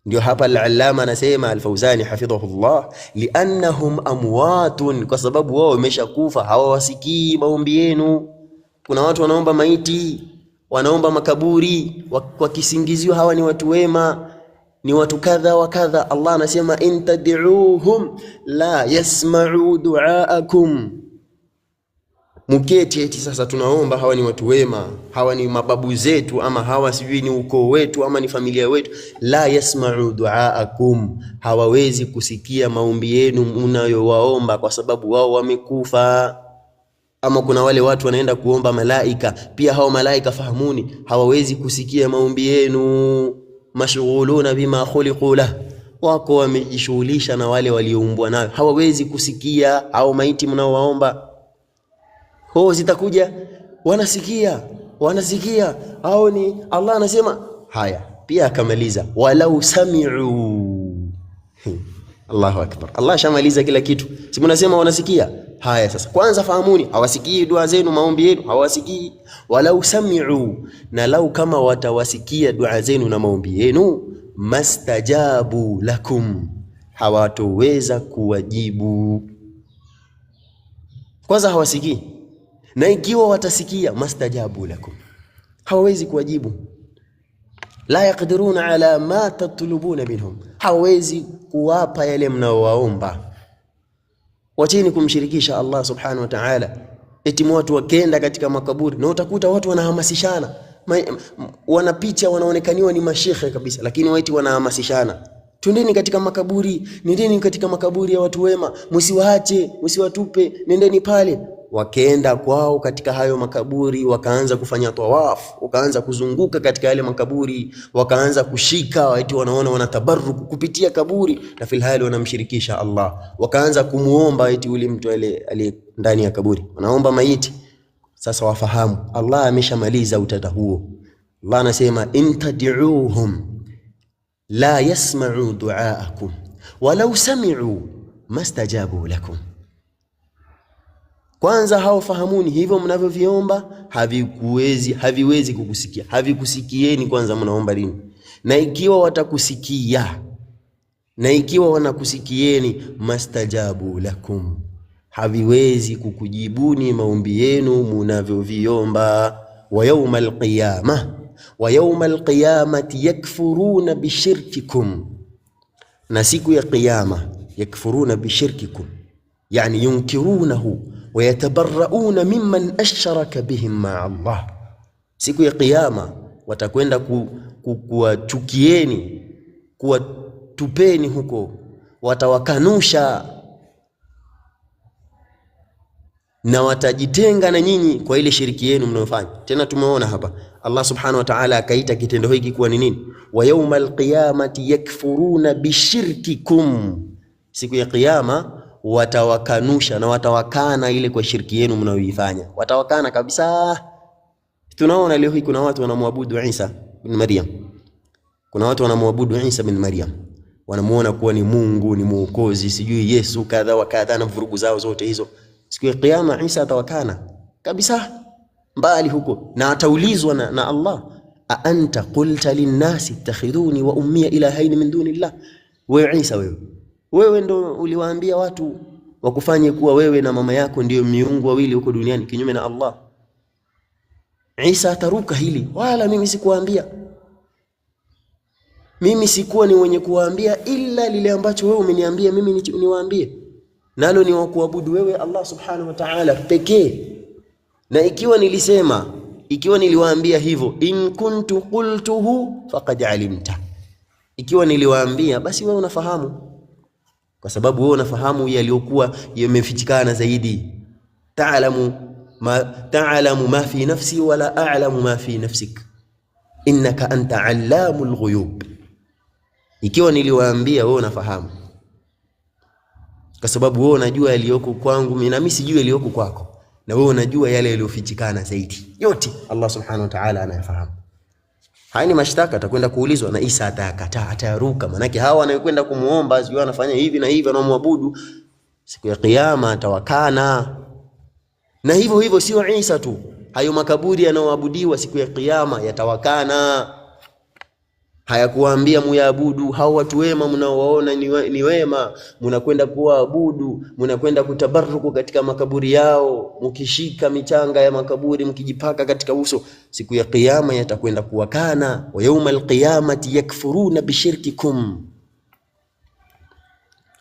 Ndio hapa al-Allama anasema Al-Fawzani hafidhahullah, liannahum amwatun, kwa sababu wao wameshakufa, hawawasikii maombi yenu. Kuna watu wanaomba maiti, wanaomba makaburi kwa kisingizio hawa ni watu wema, ni watu kadha wa kadha. Allah anasema in tad'uuhum la yasma'u du'aakum. Muketi eti sasa tunaomba, hawa ni watu wema, hawa ni mababu zetu, ama hawa sijui ni ukoo wetu, ama ni familia wetu. La yasma'u duaakum, hawawezi kusikia maombi yenu mnayowaomba, kwa sababu wao wamekufa. Ama kuna wale watu wanaenda kuomba malaika, pia hao malaika fahamuni, hawawezi kusikia maombi yenu. Mashghuluna bima khuliqu lah, wako wamejishughulisha na wale walioumbwa nayo, hawawezi kusikia hao maiti mnaowaomba. Oh, zitakuja wanasikia, wanasikia hao ni Allah anasema haya. Pia akamaliza walau sami'u. Allahu akbar, Allah shamaliza kila kitu. Si mnasema wanasikia? Haya sasa, kwanza fahamuni, hawasikii dua zenu, maombi yenu hawasikii. Walau sami'u, na lau kama watawasikia dua zenu na maombi yenu, mastajabu lakum, hawatoweza kuwajibu. Kwanza hawasikii, na ikiwa watasikia, mastajabu lakum, hawawezi kuwajibu. La yaqdiruna ala ma tatlubuna minhum, hawawezi kuwapa yale mnaowaomba. Wacheni kumshirikisha Allah subhanahu wa ta'ala. Eti watu wakenda katika makaburi, na utakuta watu wanahamasishana, wanapicha, wanaonekaniwa ni mashekhe kabisa, lakini waiti wanahamasishana, twendeni katika makaburi, nendeni katika makaburi ya watu wema, msiwaache, msiwatupe, nendeni pale. Wakenda kwao katika hayo makaburi, wakaanza kufanya tawafu, wakaanza kuzunguka katika yale makaburi, wakaanza kushika, eti wanaona wanatabaruku kupitia kaburi, na filhali wanamshirikisha Allah. Wakaanza kumuomba eti ule mtu aliye ndani ya kaburi, wanaomba maiti. Sasa wafahamu Allah ameshamaliza utata huo. Allah anasema in tad'uuhum la yasma'u du'aakum walau sami'u mastajabu lakum. Kwanza hao fahamuni, hivyo mnavyoviomba havikuwezi, haviwezi kukusikia, havikusikieni. Kwanza mnaomba lini? Na ikiwa watakusikia, na ikiwa wanakusikieni, mastajabu lakum, haviwezi kukujibuni maombi yenu munavyoviomba. Wa yauma alqiyama, wa yauma alqiyamati yakfuruna bishirkikum, na siku ya Kiyama yakfuruna bishirkikum, yani yunkirunahu wayatabarrauna mimman ashraka bihim maa Allah. Siku ya Kiyama watakwenda kuwachukieni, kuwatupeni huko, watawakanusha na watajitenga na nyinyi kwa ile shiriki yenu mnayofanya. Tena tumeona hapa Allah subhanahu wa ta'ala akaita kitendo hiki kuwa ni nini? Wa yawmal qiyamati yakfuruna bishirkikum, siku ya Kiyama watawakanusha na watawakana ile kwa shirki yenu mnayoifanya, watawakana kabisa. Tunaona leo hii kuna watu wanamwabudu Isa bin Maryam, kuna watu wanamwabudu Isa bin Maryam, wanamuona kuwa ni Mungu, ni mwokozi, sijui Yesu kadha wa kadha, na vurugu zao zote hizo. Siku ya Kiyama Isa atawakana kabisa mbali huko, na ataulizwa na Allah, a anta qulta linnasi ittakhidhuni wa ummiya ilahaini min dunillah, wewe Isa, wewe ndo uliwaambia watu wakufanye kuwa wewe na mama yako ndiyo miungu wawili huko duniani kinyume na Allah. Isa ataruka hili, wala mimi sikuwaambia, mimi sikuwa ni mwenye kuwaambia ila lile ambacho wewe umeniambia mimi niwaambie, nalo ni wakuabudu wewe Allah subhanahu wa ta'ala pekee. Na ikiwa nilisema, ikiwa niliwaambia hivyo, in kuntu qultuhu faqad alimta, ikiwa niliwaambia basi wewe unafahamu, kwa sababu wewe unafahamu yaliyokuwa yamefichikana zaidi. Ta'lamu ma fi nafsi wala a'lamu ma fi nafsik innaka anta allamul ghuyub. Ikiwa niliwaambia wewe unafahamu, kwa sababu wewe unajua yaliyoko kwangu mimi na mimi sijui yaliyoko kwako, na wewe unajua yale yaliyofichikana zaidi. Yote Allah subhanahu wa ta'ala anayafahamu. Haya ni mashtaka atakwenda kuulizwa na Isa atakataa, ataruka. Manake hawa wanaokwenda kumuomba sijui anafanya hivi na hivi, anamwabudu, siku ya Kiyama atawakana. Na hivyo hivyo sio Isa tu, hayo makaburi yanayoabudiwa siku ya Kiyama yatawakana. Hayakuwaambia muyaabudu hao watu wema mnaowaona ni wema, mnakwenda kuwaabudu, mnakwenda kutabaruku katika makaburi yao, mkishika michanga ya makaburi mkijipaka katika uso. Siku ya Kiyama yatakwenda kuwakana. Wa yawmal qiyamati yakfuruna bishirkikum,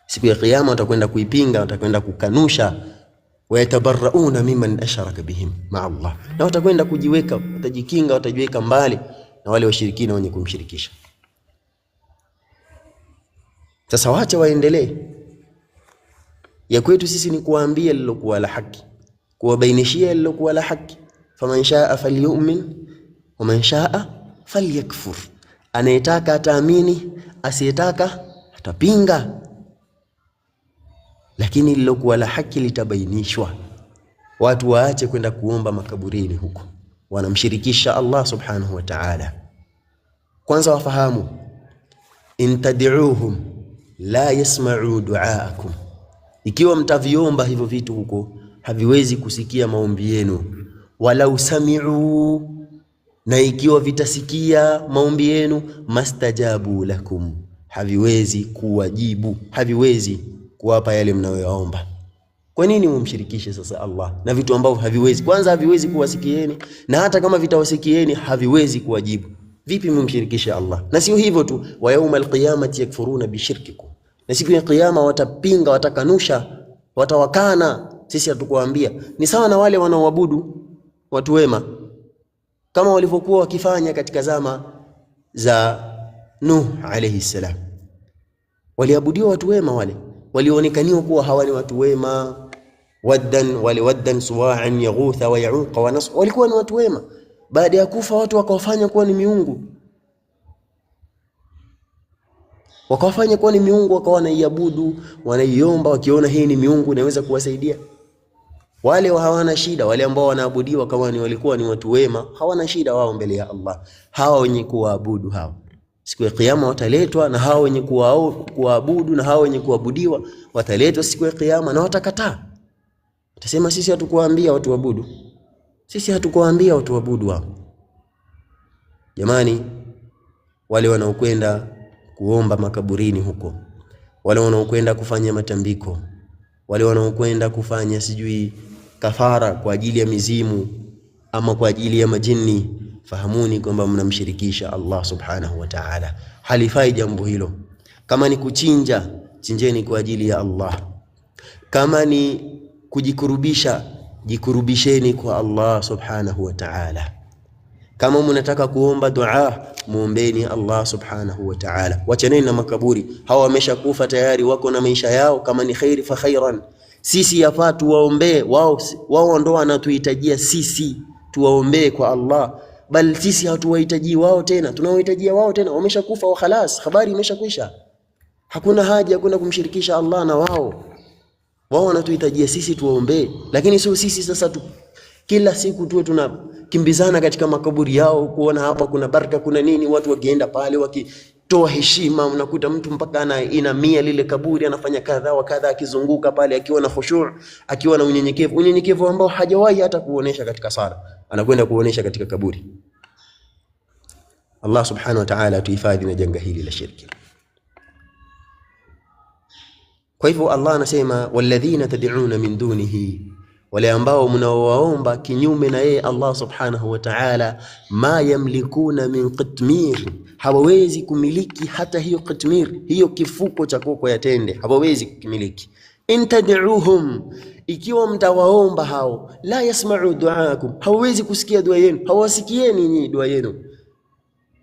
siku ya Kiyama watakwenda kuipinga, watakwenda kukanusha Wayatabarrauna mimman asharaka bihim maa Allah, na watakwenda kujiweka, watajikinga, watajiweka mbali na wale washirikina wenye kumshirikisha. Sasa wacha waendelee. Ya kwetu sisi ni kuwaambia lilokuwa la haki, kuwabainishia lilokuwa la haki. Faman shaa falyu'min waman shaa falyakfur, anayetaka ataamini, asiyetaka atapinga, lakini lilokuwa la haki litabainishwa. Watu waache kwenda kuomba makaburini huko, wanamshirikisha Allah subhanahu wa ta'ala. Kwanza wafahamu, in tad'uuhum la yasma'u du'aakum, ikiwa mtaviomba hivyo vitu huko haviwezi kusikia maombi yenu. Walau sami'u, na ikiwa vitasikia maombi yenu, mastajabu lakum, haviwezi kuwajibu, haviwezi kuwapa yale mnayoyaomba. Kwa nini mumshirikishe sasa Allah na vitu ambavyo haviwezi? Kwanza haviwezi kuwasikieni, na hata kama vitawasikieni haviwezi kuwajibu. Vipi mumshirikishe Allah? Na sio hivyo tu, wa yauma alqiyamati yakfuruna bishirkikum, na siku ya kiyama watapinga, watakanusha, watawakana. Sisi hatukuwaambia. Ni sawa na wale wanaoabudu watu wema kama walivyokuwa wakifanya katika zama za Nuh alayhi salam. Waliabudiwa watu wema, wale walionekaniwa kuwa hawa ni watu wema, Waddan wale Waddan, Suwa'an, Yaghutha wa Yauqa wa Nasr, walikuwa ni watu wema. Baada ya kufa watu wakawafanya kuwa ni miungu, wakawafanya kuwa ni miungu, wakawa wanaiabudu, wanaiomba, wakiona hii ni miungu inaweza kuwasaidia. Wale wa hawana shida, wale ambao wanaabudiwa kama ni walikuwa ni watu wema, hawana shida wao mbele ya Allah. Hawa wenye kuwaabudu hawa siku ya kiyama wataletwa, na hawa wenye kuwaabudu na hawa wenye kuabudiwa wataletwa siku ya kiyama na watakataa. Watasema sisi hatukuwaambia watu waabudu, sisi hatukuwaambia watu waabudu wao. Jamani, wale wanaokwenda kuomba makaburini huko, wale wanaokwenda kufanya matambiko, wale wanaokwenda kufanya sijui kafara kwa ajili ya mizimu ama kwa ajili ya majini, fahamuni kwamba mnamshirikisha Allah subhanahu wa ta'ala. Halifai jambo hilo. Kama ni kuchinja, chinjeni kwa ajili ya Allah. Kama ni kujikurubisha, jikurubisheni kwa Allah subhanahu wa ta'ala. Kama mnataka kuomba dua, muombeni Allah subhanahu wa ta'ala. Wachaneni na makaburi, hawa wameshakufa tayari, wako na maisha yao. Kama ni khairi fa khairan, sisi yafaa tuwaombee wao, wao ndo wanatuhitajia sisi tuwaombee kwa Allah, bal sisi hatuwahitaji wao tena, tunawahitajia wao tena, wameshakufa wa khalas, habari imeshakwisha. Hakuna haja ya kwenda kumshirikisha Allah na wao. Wao wanatuhitajia sisi tuwaombee, lakini sio sisi sasa tu kila siku tuwe tunakimbizana katika makaburi yao kuona hapa kuna baraka, kuna nini. Watu wakienda pale wakitoa heshima, unakuta mtu mpaka anainamia lile kaburi, anafanya kadha wa kadha, akizunguka pale akiwa na khushu', akiwa na unyenyekevu, unyenyekevu ambao hajawahi hata kuonesha katika sala, anakwenda kuonesha katika kaburi. Allah subhanahu wa ta'ala atuhifadhi na janga hili la shirki. Kwa hivyo Allah anasema walladhina tad'una min dunihi, wale ambao mnaowaomba kinyume na yeye Allah subhanahu wa ta'ala, ma yamlikuna min qitmir, hawawezi kumiliki hata hiyo qitmir, hiyo kifuko cha koko ya tende hawawezi kukimiliki. In tad'uhum, ikiwa mtawaomba hao, la yasma'u du'aakum, hawawezi kusikia dua yenu, hawasikieni nyinyi dua yenu.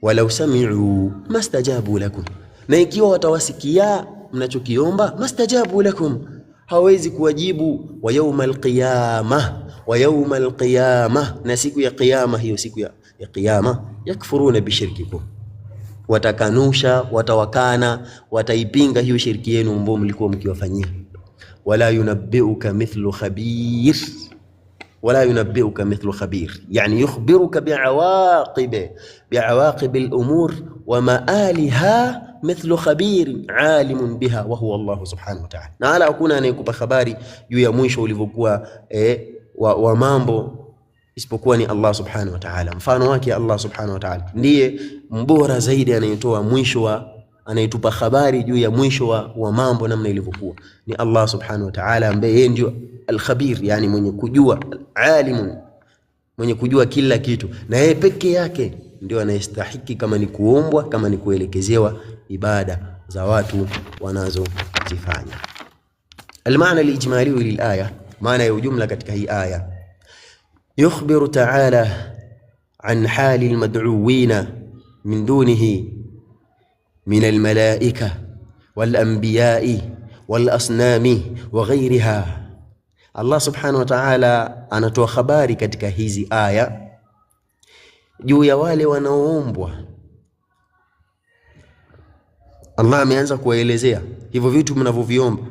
Walau sami'u mastajabu lakum, na ikiwa watawasikia mnachokiomba, mastajabu lakum, hawawezi kuwajibu. Wa yauma alqiyama, wa yauma alqiyama, na siku ya kiyama, hiyo siku ya kiyama, yakfuruna bishirkikum, watakanusha, watawakana, wataipinga hiyo shirki yenu ambao mlikuwa mkiwafanyia. Wala yunabbiuka mithlu khabir, wala yunabbiuka mithlu khabir, yani yukhbiruka biawaqibi al-umur wa maaliha mithlu khabirin alimun biha wa huwa Allah subhanahu wa ta'ala. Na wala hakuna anayekupa habari juu ya mwisho ulivyokuwa wa mambo isipokuwa ni Allah subhanahu wa ta'ala. Mfano wake Allah subhanahu wa ta'ala ndiye mbora zaidi anayetoa mwisho wa anayetupa habari juu ya mwisho wa mambo namna ilivyokuwa ni Allah subhanahu wa ta'ala, ambaye yeye ndio al-khabir, yani mwenye kujua, alimun, mwenye kujua kila kitu, na yeye peke yake ndio anayestahiki kama ni kuombwa, kama ni kuelekezewa ibada za watu wanazozifanya. Almaana alijmali lilaya, Maana ya ujumla katika hii aya, yukhbiru ta'ala an hali almad'uwina min dunihi min almalaika walanbiyai walasnami wa ghairiha. Allah subhanahu wa ta'ala anatoa habari katika hizi aya juu ya wale wanaoombwa. Allah ameanza kuwaelezea hivyo vitu mnavyoviomba,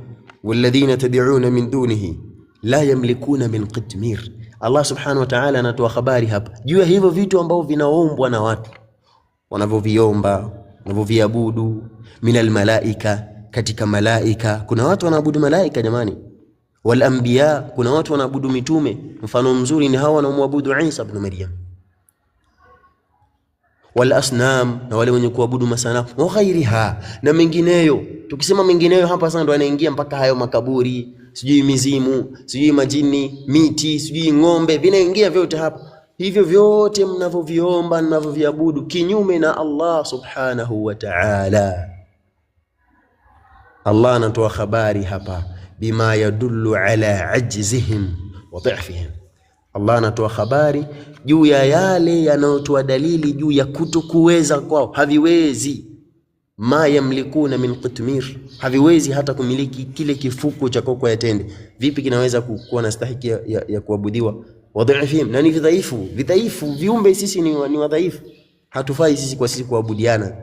walladhina tad'una min dunihi la yamlikuna min qitmir. Allah subhanahu wa ta'ala anatoa habari hapa juu ya hivyo vitu ambavyo vinaombwa na watu wanavyoviomba, wanavyoviabudu. Minal malaika, katika malaika kuna watu wanaabudu malaika jamani. Wal anbiya, kuna watu wanaabudu mitume. Mfano mzuri ni hawa wanaomwabudu Isa ibn Maryam. Wal asnam, na wale wenye kuabudu masanamu, wa ghairiha, na mengineyo. Tukisema mengineyo hapa sasa ndo anaingia mpaka hayo makaburi, sijui mizimu, sijui majini, miti, sijui ng'ombe, vinaingia vyote hapa. Hivyo vyote mnavyoviomba, mnavyoviabudu kinyume na Allah subhanahu wa ta'ala. Allah anatoa habari hapa, bima yadullu ala ajzihim wa dhifihim. Allah anatoa habari juu ya yale yanayotoa dalili juu ya kutokuweza kwao, haviwezi. Ma yamlikuna min qitmir, haviwezi hata kumiliki kile kifuko cha kokwa ya tende. Vipi kinaweza kuwa na stahiki ya kuabudiwa? Wa dhifihim, na ni vidhaifu, vidhaifu viumbe sisi ni wadhaifu, hatufai sisi kwa sisi kuabudiana,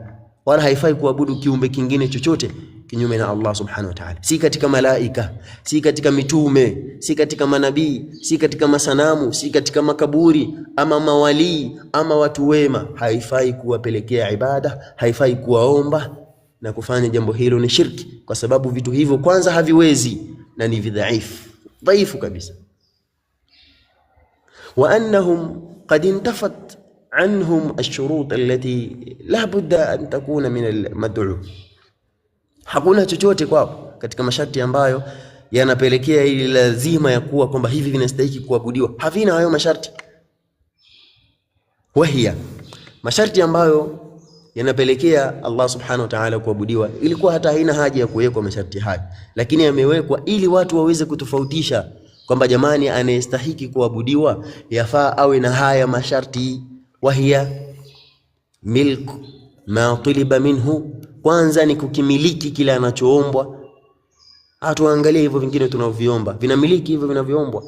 wala haifai kuabudu kiumbe kingine chochote kinyume na Allah subhanahu wa ta'ala, si katika malaika, si katika mitume, si katika manabii, si katika masanamu, si katika makaburi ama mawalii ama watu wema. Haifai kuwapelekea ibada, haifai kuwaomba, na kufanya jambo hilo ni shirki, kwa sababu vitu hivyo kwanza haviwezi na ni vidhaifu dhaifu kabisa. Wa annahum qad intafat anhum ash-shurut allati la budda an takuna min al-mad'u, hakuna chochote kwao katika masharti ambayo yanapelekea ili lazima ya kuwa kwamba hivi vinastahili kuabudiwa, havina hayo masharti. Wahia masharti ambayo yanapelekea Allah subhanahu wa ta'ala kuabudiwa, ilikuwa hata haina haja ya kuwekwa masharti hayo, lakini yamewekwa ili watu waweze kutofautisha kwamba jamani, anayestahiki kuabudiwa yafaa awe na haya masharti. Wahia milku ma tuliba minhu, kwanza ni kukimiliki kile anachoombwa. Hatuangalie hivyo vingine tunavyoviomba, vinamiliki hivyo vinavyoombwa?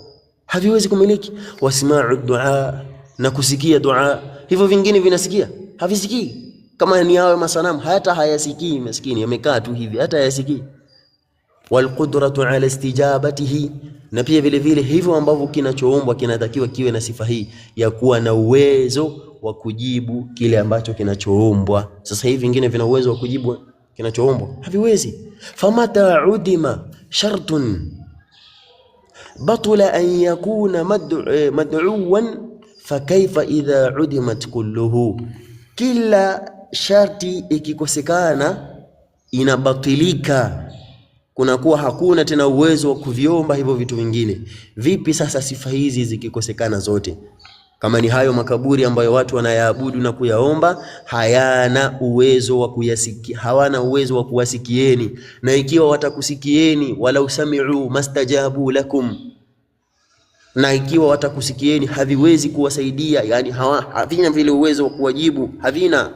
Haviwezi kumiliki. Wasimau dua, na kusikia dua, hivyo vingine vinasikia? Havisikii. Kama ni hayo masanamu hata hayasikii, maskini yamekaa tu hivi, hata hayasikii. Walqudratu ala istijabatihi, na pia vile vile hivyo ambavyo kinachoombwa kinatakiwa kiwe na sifa hii ya kuwa na uwezo wa kujibu kile ambacho kinachoombwa. Sasa hivi vingine vina uwezo wa kujibu kinachoombwa? Haviwezi. Famata udima shartun batula an yakuna mad'uwan fakaifa idha udimat kulluhu, kila sharti ikikosekana inabatilika, kunakuwa hakuna tena uwezo wa kuviomba hivyo vitu vingine. Vipi sasa sifa hizi zikikosekana zote? Kama ni hayo makaburi ambayo watu wanayaabudu na kuyaomba, hayana uwezo wa kuyasikia, hawana uwezo wa kuwasikieni, na ikiwa watakusikieni, walau sami'u mastajabu lakum, na ikiwa watakusikieni haviwezi kuwasaidia, yani havina vile uwezo wa kuwajibu, havina.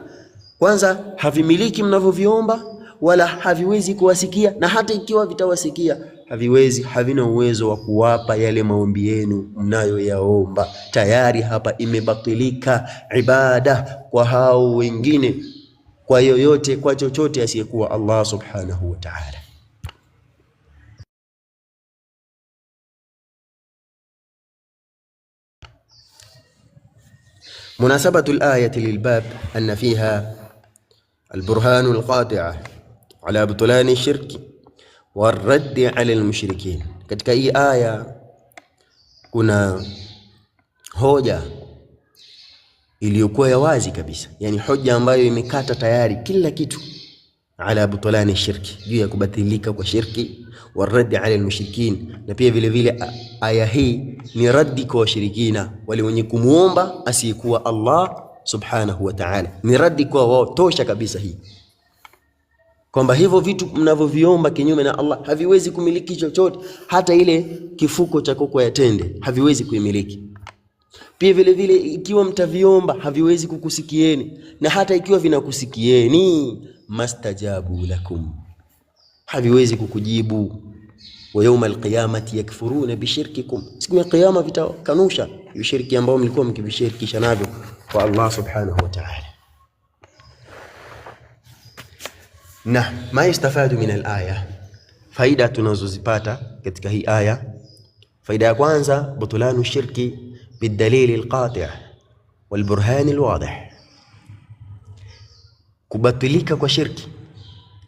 Kwanza havimiliki mnavyoviomba, wala haviwezi kuwasikia, na hata ikiwa vitawasikia haviwezi, havina uwezo wa kuwapa yale maombi yenu mnayoyaomba. Tayari hapa imebatilika ibada kwa hao wengine, kwa yoyote, kwa chochote asiyekuwa Allah subhanahu wa ta'ala. Munasabatu al-ayati lilbab anna fiha alburhanu alqati'a ala butulani shirki waraddi ala almushrikin. Katika hii aya kuna hoja iliyokuwa ya wazi kabisa, yani hoja ambayo imekata tayari kila kitu, ala butulani shirki, juu ya kubatilika kwa shirki, waraddi ala almushrikin. Na pia vile vile aya hii ni raddi kwa washirikina wale wenye kumuomba asiyekuwa Allah subhanahu wa ta'ala, ni raddi kwa wao tosha kabisa hii kwamba hivyo vitu mnavyoviomba kinyume na Allah haviwezi kumiliki chochote, hata ile kifuko cha koko ya tende haviwezi kuimiliki. Pia vile vile ikiwa mtaviomba haviwezi kukusikieni, na hata ikiwa vinakusikieni, mastajabu lakum, haviwezi kukujibu. Wa yauma alqiyamati yakfuruna bishirkikum, siku ya kiyama vitakanusha shirki ambao mlikuwa mkivishirikisha navyo kwa Allah subhanahu wa ta'ala. Na ma yustafadu min alaya, faida tunazozipata katika hii aya. Faida ya kwanza, butulanu shirki bidalili alqati' walburhani alwadih, kubatilika kwa shirki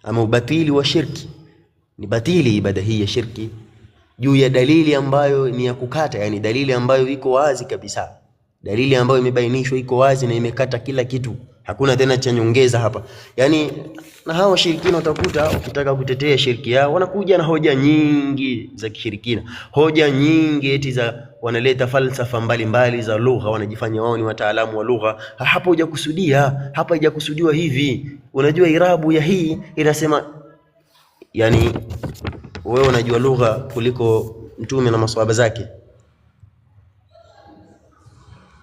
ama ubatili wa shirki. Ni batili ibada hii ya shirki juu ya dalili ambayo ni ya kukata, yani dalili ambayo iko wazi kabisa, dalili ambayo imebainishwa iko wazi na imekata kila kitu, hakuna tena cha nyongeza hapa. Yani na hawa washirikina utakuta ukitaka kutetea shirki yao wanakuja na hoja nyingi za kishirikina, hoja nyingi eti za wanaleta falsafa mbalimbali za lugha, wanajifanya wao ni wataalamu wa lugha. Hapa hujakusudia, hapa haijakusudiwa hivi. Unajua irabu ya hii inasema, yani wewe unajua lugha kuliko Mtume na maswahaba zake.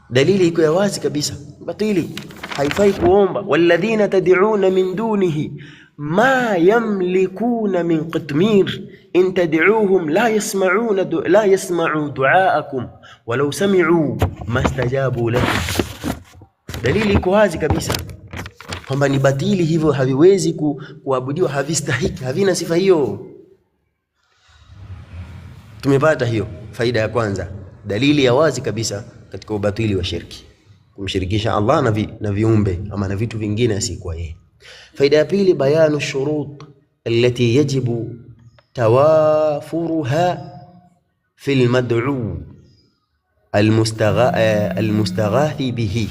Dalili iko ya wazi kabisa, batili, haifai kuomba. Walladhina tad'una min dunihi ma yamlikuna min qitmir in tad'uuhum la yasma'una la yasma'u du'aakum walau sami'u mastajabu lakum. Dalili iko wazi kabisa kwamba ni batili, hivyo haviwezi kuabudiwa, havistahiki, havina sifa hiyo. Tumepata hiyo faida ya kwanza, dalili ya wazi kabisa katika ubatili wa shirki, kumshirikisha Allah na viumbe ama na vitu vingine asikuwa yeye. Faida ya pili, bayanu shurut allati yajibu tawafuruha fi almad'u almustaghathi bihi.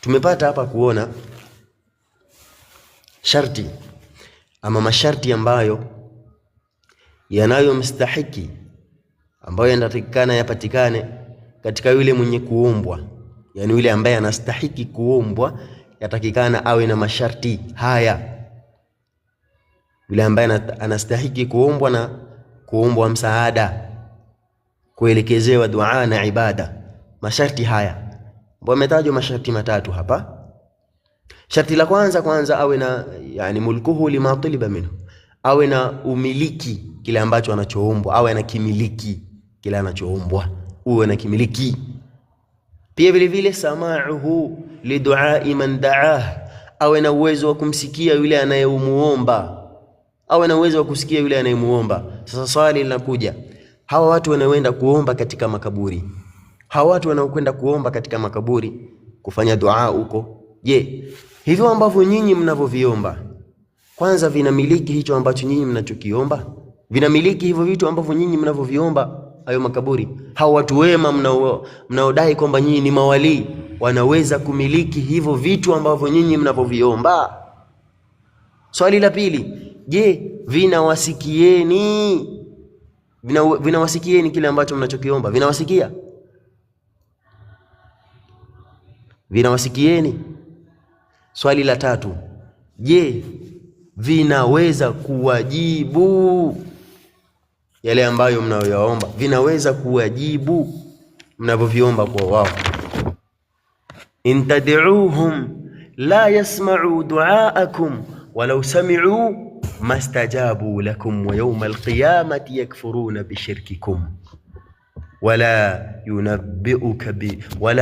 Tumepata hapa kuona sharti ama masharti ambayo yanayomstahiki ambayo yanatakikana yapatikane katika yule mwenye kuombwa, yani yule ambaye anastahiki kuombwa, yatakikana awe na masharti haya. Yule ambaye anastahiki kuombwa na kuombwa msaada, kuelekezewa dua na ibada, masharti haya ambayo ametajwa masharti matatu hapa. Sharti la kwanza, kwanza awe na yani mulkuhu lima tuliba minhu, awe na umiliki kile ambacho anachoombwa, awe anakimiliki kile anachoombwa, uwe na kimiliki. Pia vile vile samauhu liduai man daah, awe na uwezo wa kumsikia yule anayemuomba, awe na uwezo wa kusikia yule anayemuomba. Sasa swali linakuja, hawa watu wanaoenda kuomba katika makaburi, hawa watu wanaokwenda kuomba katika makaburi kufanya dua huko, je, hivyo ambavyo nyinyi mnavyoviomba kwanza vinamiliki hicho ambacho nyinyi mnachokiomba? Vinamiliki hivyo vitu ambavyo nyinyi mnavyoviomba hayo makaburi? Hao watu wema mnaodai kwamba nyinyi ni mawalii wanaweza kumiliki hivyo vitu ambavyo nyinyi mnavyoviomba? Swali la pili, je, vinawasikieni? Vinawasikieni kile ambacho mnachokiomba? Vinawasikia? Vinawasikieni? Swali la tatu, je, vinaweza kuwajibu yale ambayo mnayoyaomba? Vinaweza kuwajibu mnavyoviomba kwa wao? In tad'uuhum la yasma'u du'aakum walau sami'u mastajabu lakum wa yawma alqiyamati yakfuruna bishirkikum wala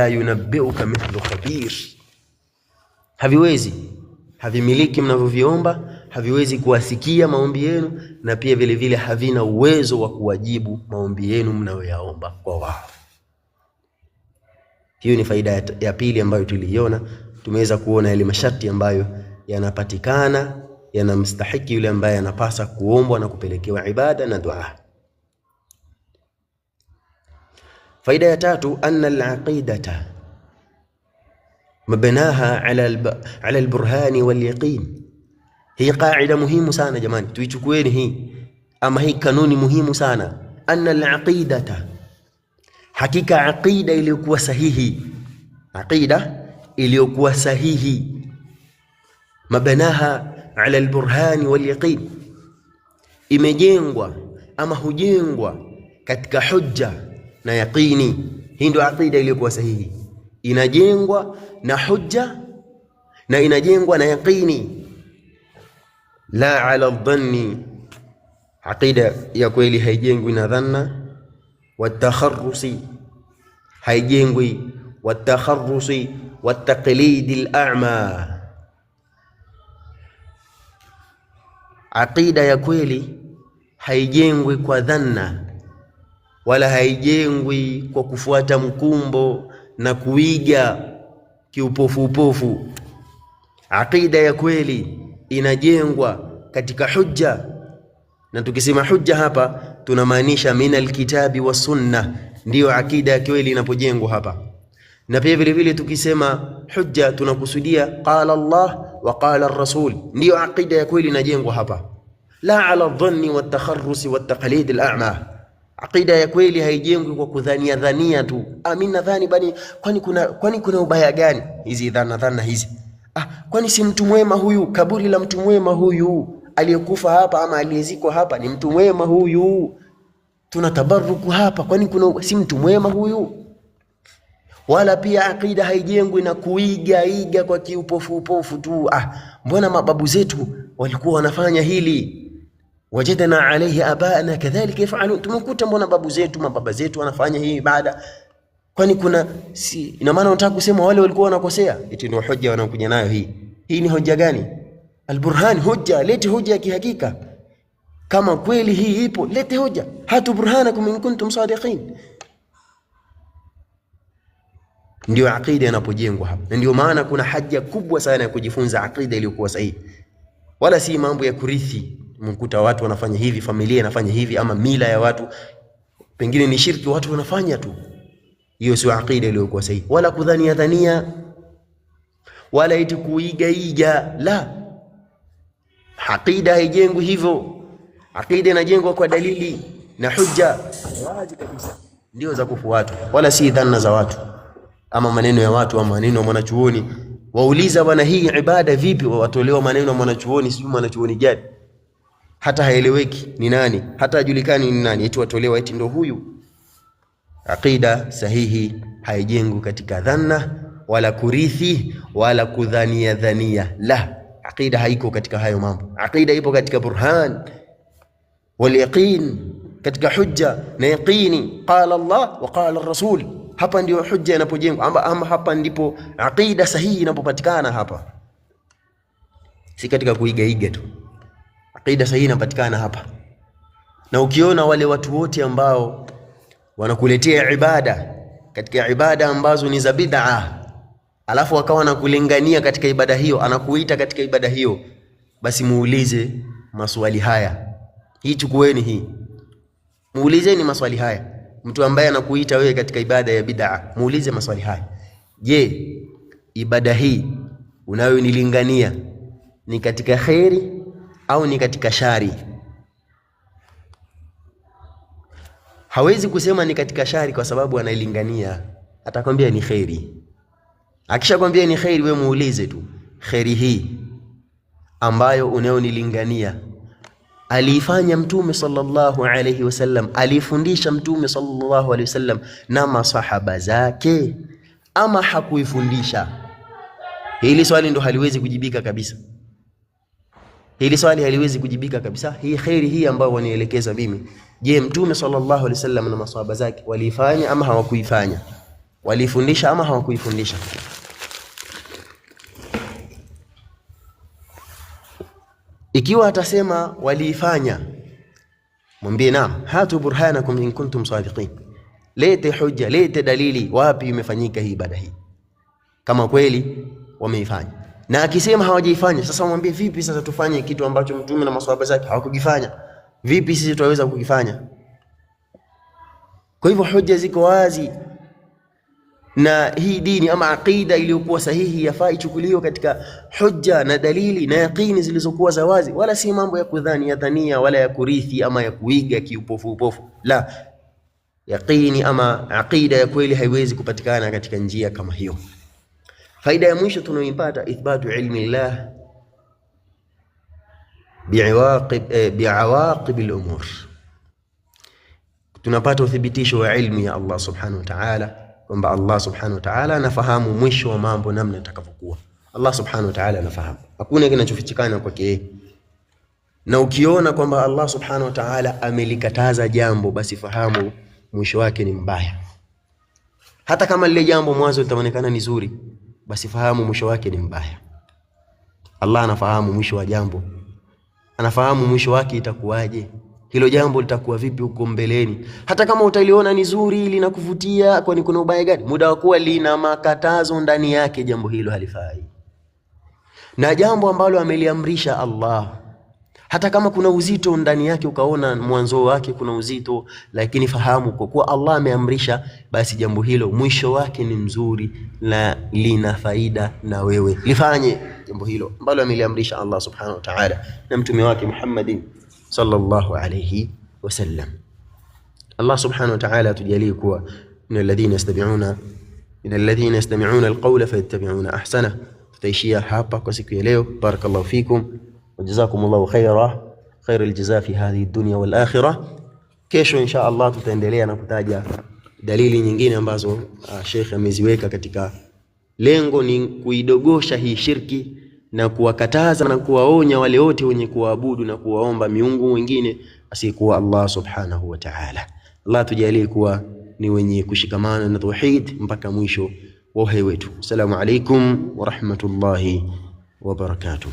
yunabbi'uka mithlu khabir. Haviwezi, havimiliki mnavyoviomba, haviwezi kuwasikia maombi yenu, na pia vile vile havina uwezo wa kuwajibu maombi yenu mnayoyaomba kwa wao. Hiyo ni faida ya pili ambayo tuliiona. Tumeweza kuona yale masharti ambayo yanapatikana yanamstahiki yule ambaye anapasa kuombwa na kupelekewa ibada na dua. Faida ya tatu, anna al-aqidata mabnaha ala al-burhani wal-yaqin. Hii qaida muhimu sana jamani, tuichukueni hii ama hii kanuni muhimu sana. Anna al-aqidata, hakika aqida iliyokuwa sahihi, aqida iliyokuwa sahihi, mabnaha ala alburhani walyaqin, imejengwa ama hujengwa katika hujja na yaqini. Hii ndio aqida iliyokuwa sahihi, inajengwa na hujja na inajengwa na yaqini, la ala dhanni. Aqida ya kweli haijengwi na dhanna, watakharusi haijengwi, watakharusi wataqlidi al-a'ma. Aqida ya kweli haijengwi kwa dhanna wala haijengwi kwa kufuata mkumbo na kuiga kiupofu upofu. Aqida ya kweli inajengwa katika hujja, na tukisema hujja hapa tunamaanisha min alkitabi wa sunna, ndiyo aqida ya kweli inapojengwa hapa. Na pia vile vile tukisema hujja tunakusudia qala Allah wa qala ar-rasul, ndiyo aqida ya kweli inajengwa hapa, la ala dhanni watakharusi wataqlid al-a'ma. Aqida ya kweli haijengwi kwa kudhania dhania tu. Ah, mimi nadhani bani, kwani kuna ubaya gani? Hizi dhana dhana hizi. Ah, kwani si mtu mwema huyu? Kaburi la mtu mwema huyu aliyekufa hapa ama aliyezikwa hapa ni mtu mwema huyu, tuna tabaruku hapa, kwani kuna si mtu mwema huyu? Wala pia aqida haijengwi na kuiga iga kwa kiupofu upofu tu. Ah, mbona mababu zetu walikuwa wanafanya hili, wajadna alayhi abaana kadhalika yafalun, tumekuta mbona babu zetu mababa zetu wanafanya hii ibada, kwani kuna si, ina maana unataka kusema wale walikuwa wanakosea? Eti ndio hoja wanaokuja nayo hii. Hii ni hoja gani? Alburhan, hoja, lete hoja ya kihakika. Kama kweli hii ipo, lete hoja. Hatu burhanakum in kuntum sadiqin. Ndio aqida inapojengwa hapa, na ndio maana kuna haja kubwa sana ya kujifunza aqida iliyokuwa sahihi, wala si mambo ya kurithi. Mkuta watu wanafanya hivi, familia inafanya hivi, ama mila ya watu, pengine ni shirki, watu wanafanya tu. Hiyo sio aqida iliyokuwa sahihi, wala kudhania dhania, wala eti kuiga iga. La, aqida haijengwi hivyo. Aqida inajengwa kwa dalili na hujja wazi kabisa, ndio za kufuatwa, wala si dhanna za watu ama maneno ya watu ama maneno ya mwanachuoni. Wauliza bwana, hii ibada vipi? Watolewa maneno ya mwanachuoni, sijui mwanachuoni gani, hata haeleweki ni nani, hata hajulikani ni nani, eti watolewa eti ndo huyu. Aqida sahihi haijengwi katika dhanna wala kurithi wala kudhania dhania. La, aqida haiko katika hayo mambo. Aqida ipo katika burhan wal yaqin, katika hujja na yaqini. Qala Allah wa qala rasul. Hapa ndio hujja inapojengwa, ama hapa ndipo aqida sahihi inapopatikana. Hapa si katika kuigaiga tu. Aqida sahihi inapatikana hapa. Na ukiona wale watu wote ambao wanakuletea ibada katika ibada ambazo ni za bid'a, alafu akawa anakulingania katika ibada hiyo, anakuita katika ibada hiyo, basi muulize maswali haya. Hii chukueni hii, muulizeni maswali haya. Mtu ambaye anakuita wewe katika ibada ya bid'a, muulize maswali haya. Je, ibada hii unayonilingania ni katika kheri au ni katika shari? Hawezi kusema ni katika shari kwa sababu anailingania, atakwambia ni kheri. Akishakwambia ni kheri, we muulize tu, kheri hii ambayo unayonilingania aliifanya Mtume sallallahu alayhi wasallam, alifundisha Mtume sallallahu alayhi wasallam na masahaba zake, ama hakuifundisha? Hili swali ndo haliwezi kujibika kabisa. Hili swali haliwezi kujibika kabisa. Hii kheri hii ambayo wanielekeza mimi, je, Mtume sallallahu alayhi wasallam na masahaba zake waliifanya ama hawakuifanya? Walifundisha ama hawakuifundisha? Ikiwa atasema waliifanya, mwambie naam, hatu burhanakum in kuntum sadiqin, lete hujja, lete dalili, wapi imefanyika hii ibada hii, kama kweli wameifanya. Na akisema hawajaifanya, sasa mwambie vipi sasa tufanye kitu ambacho mtume na maswahaba zake hawakukifanya? Vipi sisi tutaweza kukifanya? Kwa hivyo hoja ziko wazi, na hii dini ama aqida iliyokuwa sahihi yafaa ichukuliwe katika hujja na dalili na yaqini zilizokuwa za wazi, wala si mambo ya kudhania dhania wala ya kurithi ama ya kuiga kiupofu upofu. La, yaqini ama aqida ya kweli haiwezi kupatikana katika njia kama hiyo. Faida ya mwisho tunayoipata, ithbatu ilmi llah Biawaqib al-umur, tunapata uthibitisho wa ilmu ya Allah subhanahu wa ta'ala kwamba Allah subhanahu wa ta'ala anafahamu mwisho wa mambo namna itakavyokuwa. Allah subhanahu wa ta'ala anafahamu, hakuna kinachofichikana kwake yeye. Na ukiona kwamba Allah subhanahu wa ta'ala amelikataza jambo, basi fahamu mwisho wake ni mbaya. Hata kama lile jambo mwanzo litaonekana ni zuri, basi fahamu mwisho wake ni mbaya. Allah anafahamu mwisho wa jambo, anafahamu mwisho wake itakuwaje, hilo jambo litakuwa vipi huko mbeleni. Hata kama utaliona ni zuri linakuvutia, kwani kuna ubaya gani? Muda wa kuwa lina makatazo ndani yake, jambo hilo halifai. Na jambo ambalo ameliamrisha Allah, hata kama kuna uzito ndani yake, ukaona mwanzo wake kuna uzito, lakini fahamu kwa kuwa Allah ameamrisha, basi jambo hilo mwisho wake ni mzuri na lina faida na wewe lifanye jambo hilo ambalo ameliamrisha Allah subhanahu wa ta'ala na mtume wake Muhammadin sallallahu alayhi wasallam. Allah subhanahu wa ta'ala atujalie kuwa min alladhina yastami'una alqawla fayattabi'una ahsana. Tutaishia hapa kwa siku ya leo. Barakallahu fikum wa jazakumullahu khaira khaira aljaza fi hadhihi dunya wal akhirah. Kesho insha Allah tutaendelea na kutaja dalili nyingine ambazo Sheikh ameziweka katika lengo ni kuidogosha hii shirki na kuwakataza na kuwaonya wale wote wenye kuwaabudu na kuwaomba miungu wengine asiyekuwa Allah subhanahu wa ta'ala. Allah tujalie kuwa ni wenye kushikamana na tauhid mpaka mwisho wa uhai wetu. Assalamu alaikum wa rahmatullahi wa barakatuh.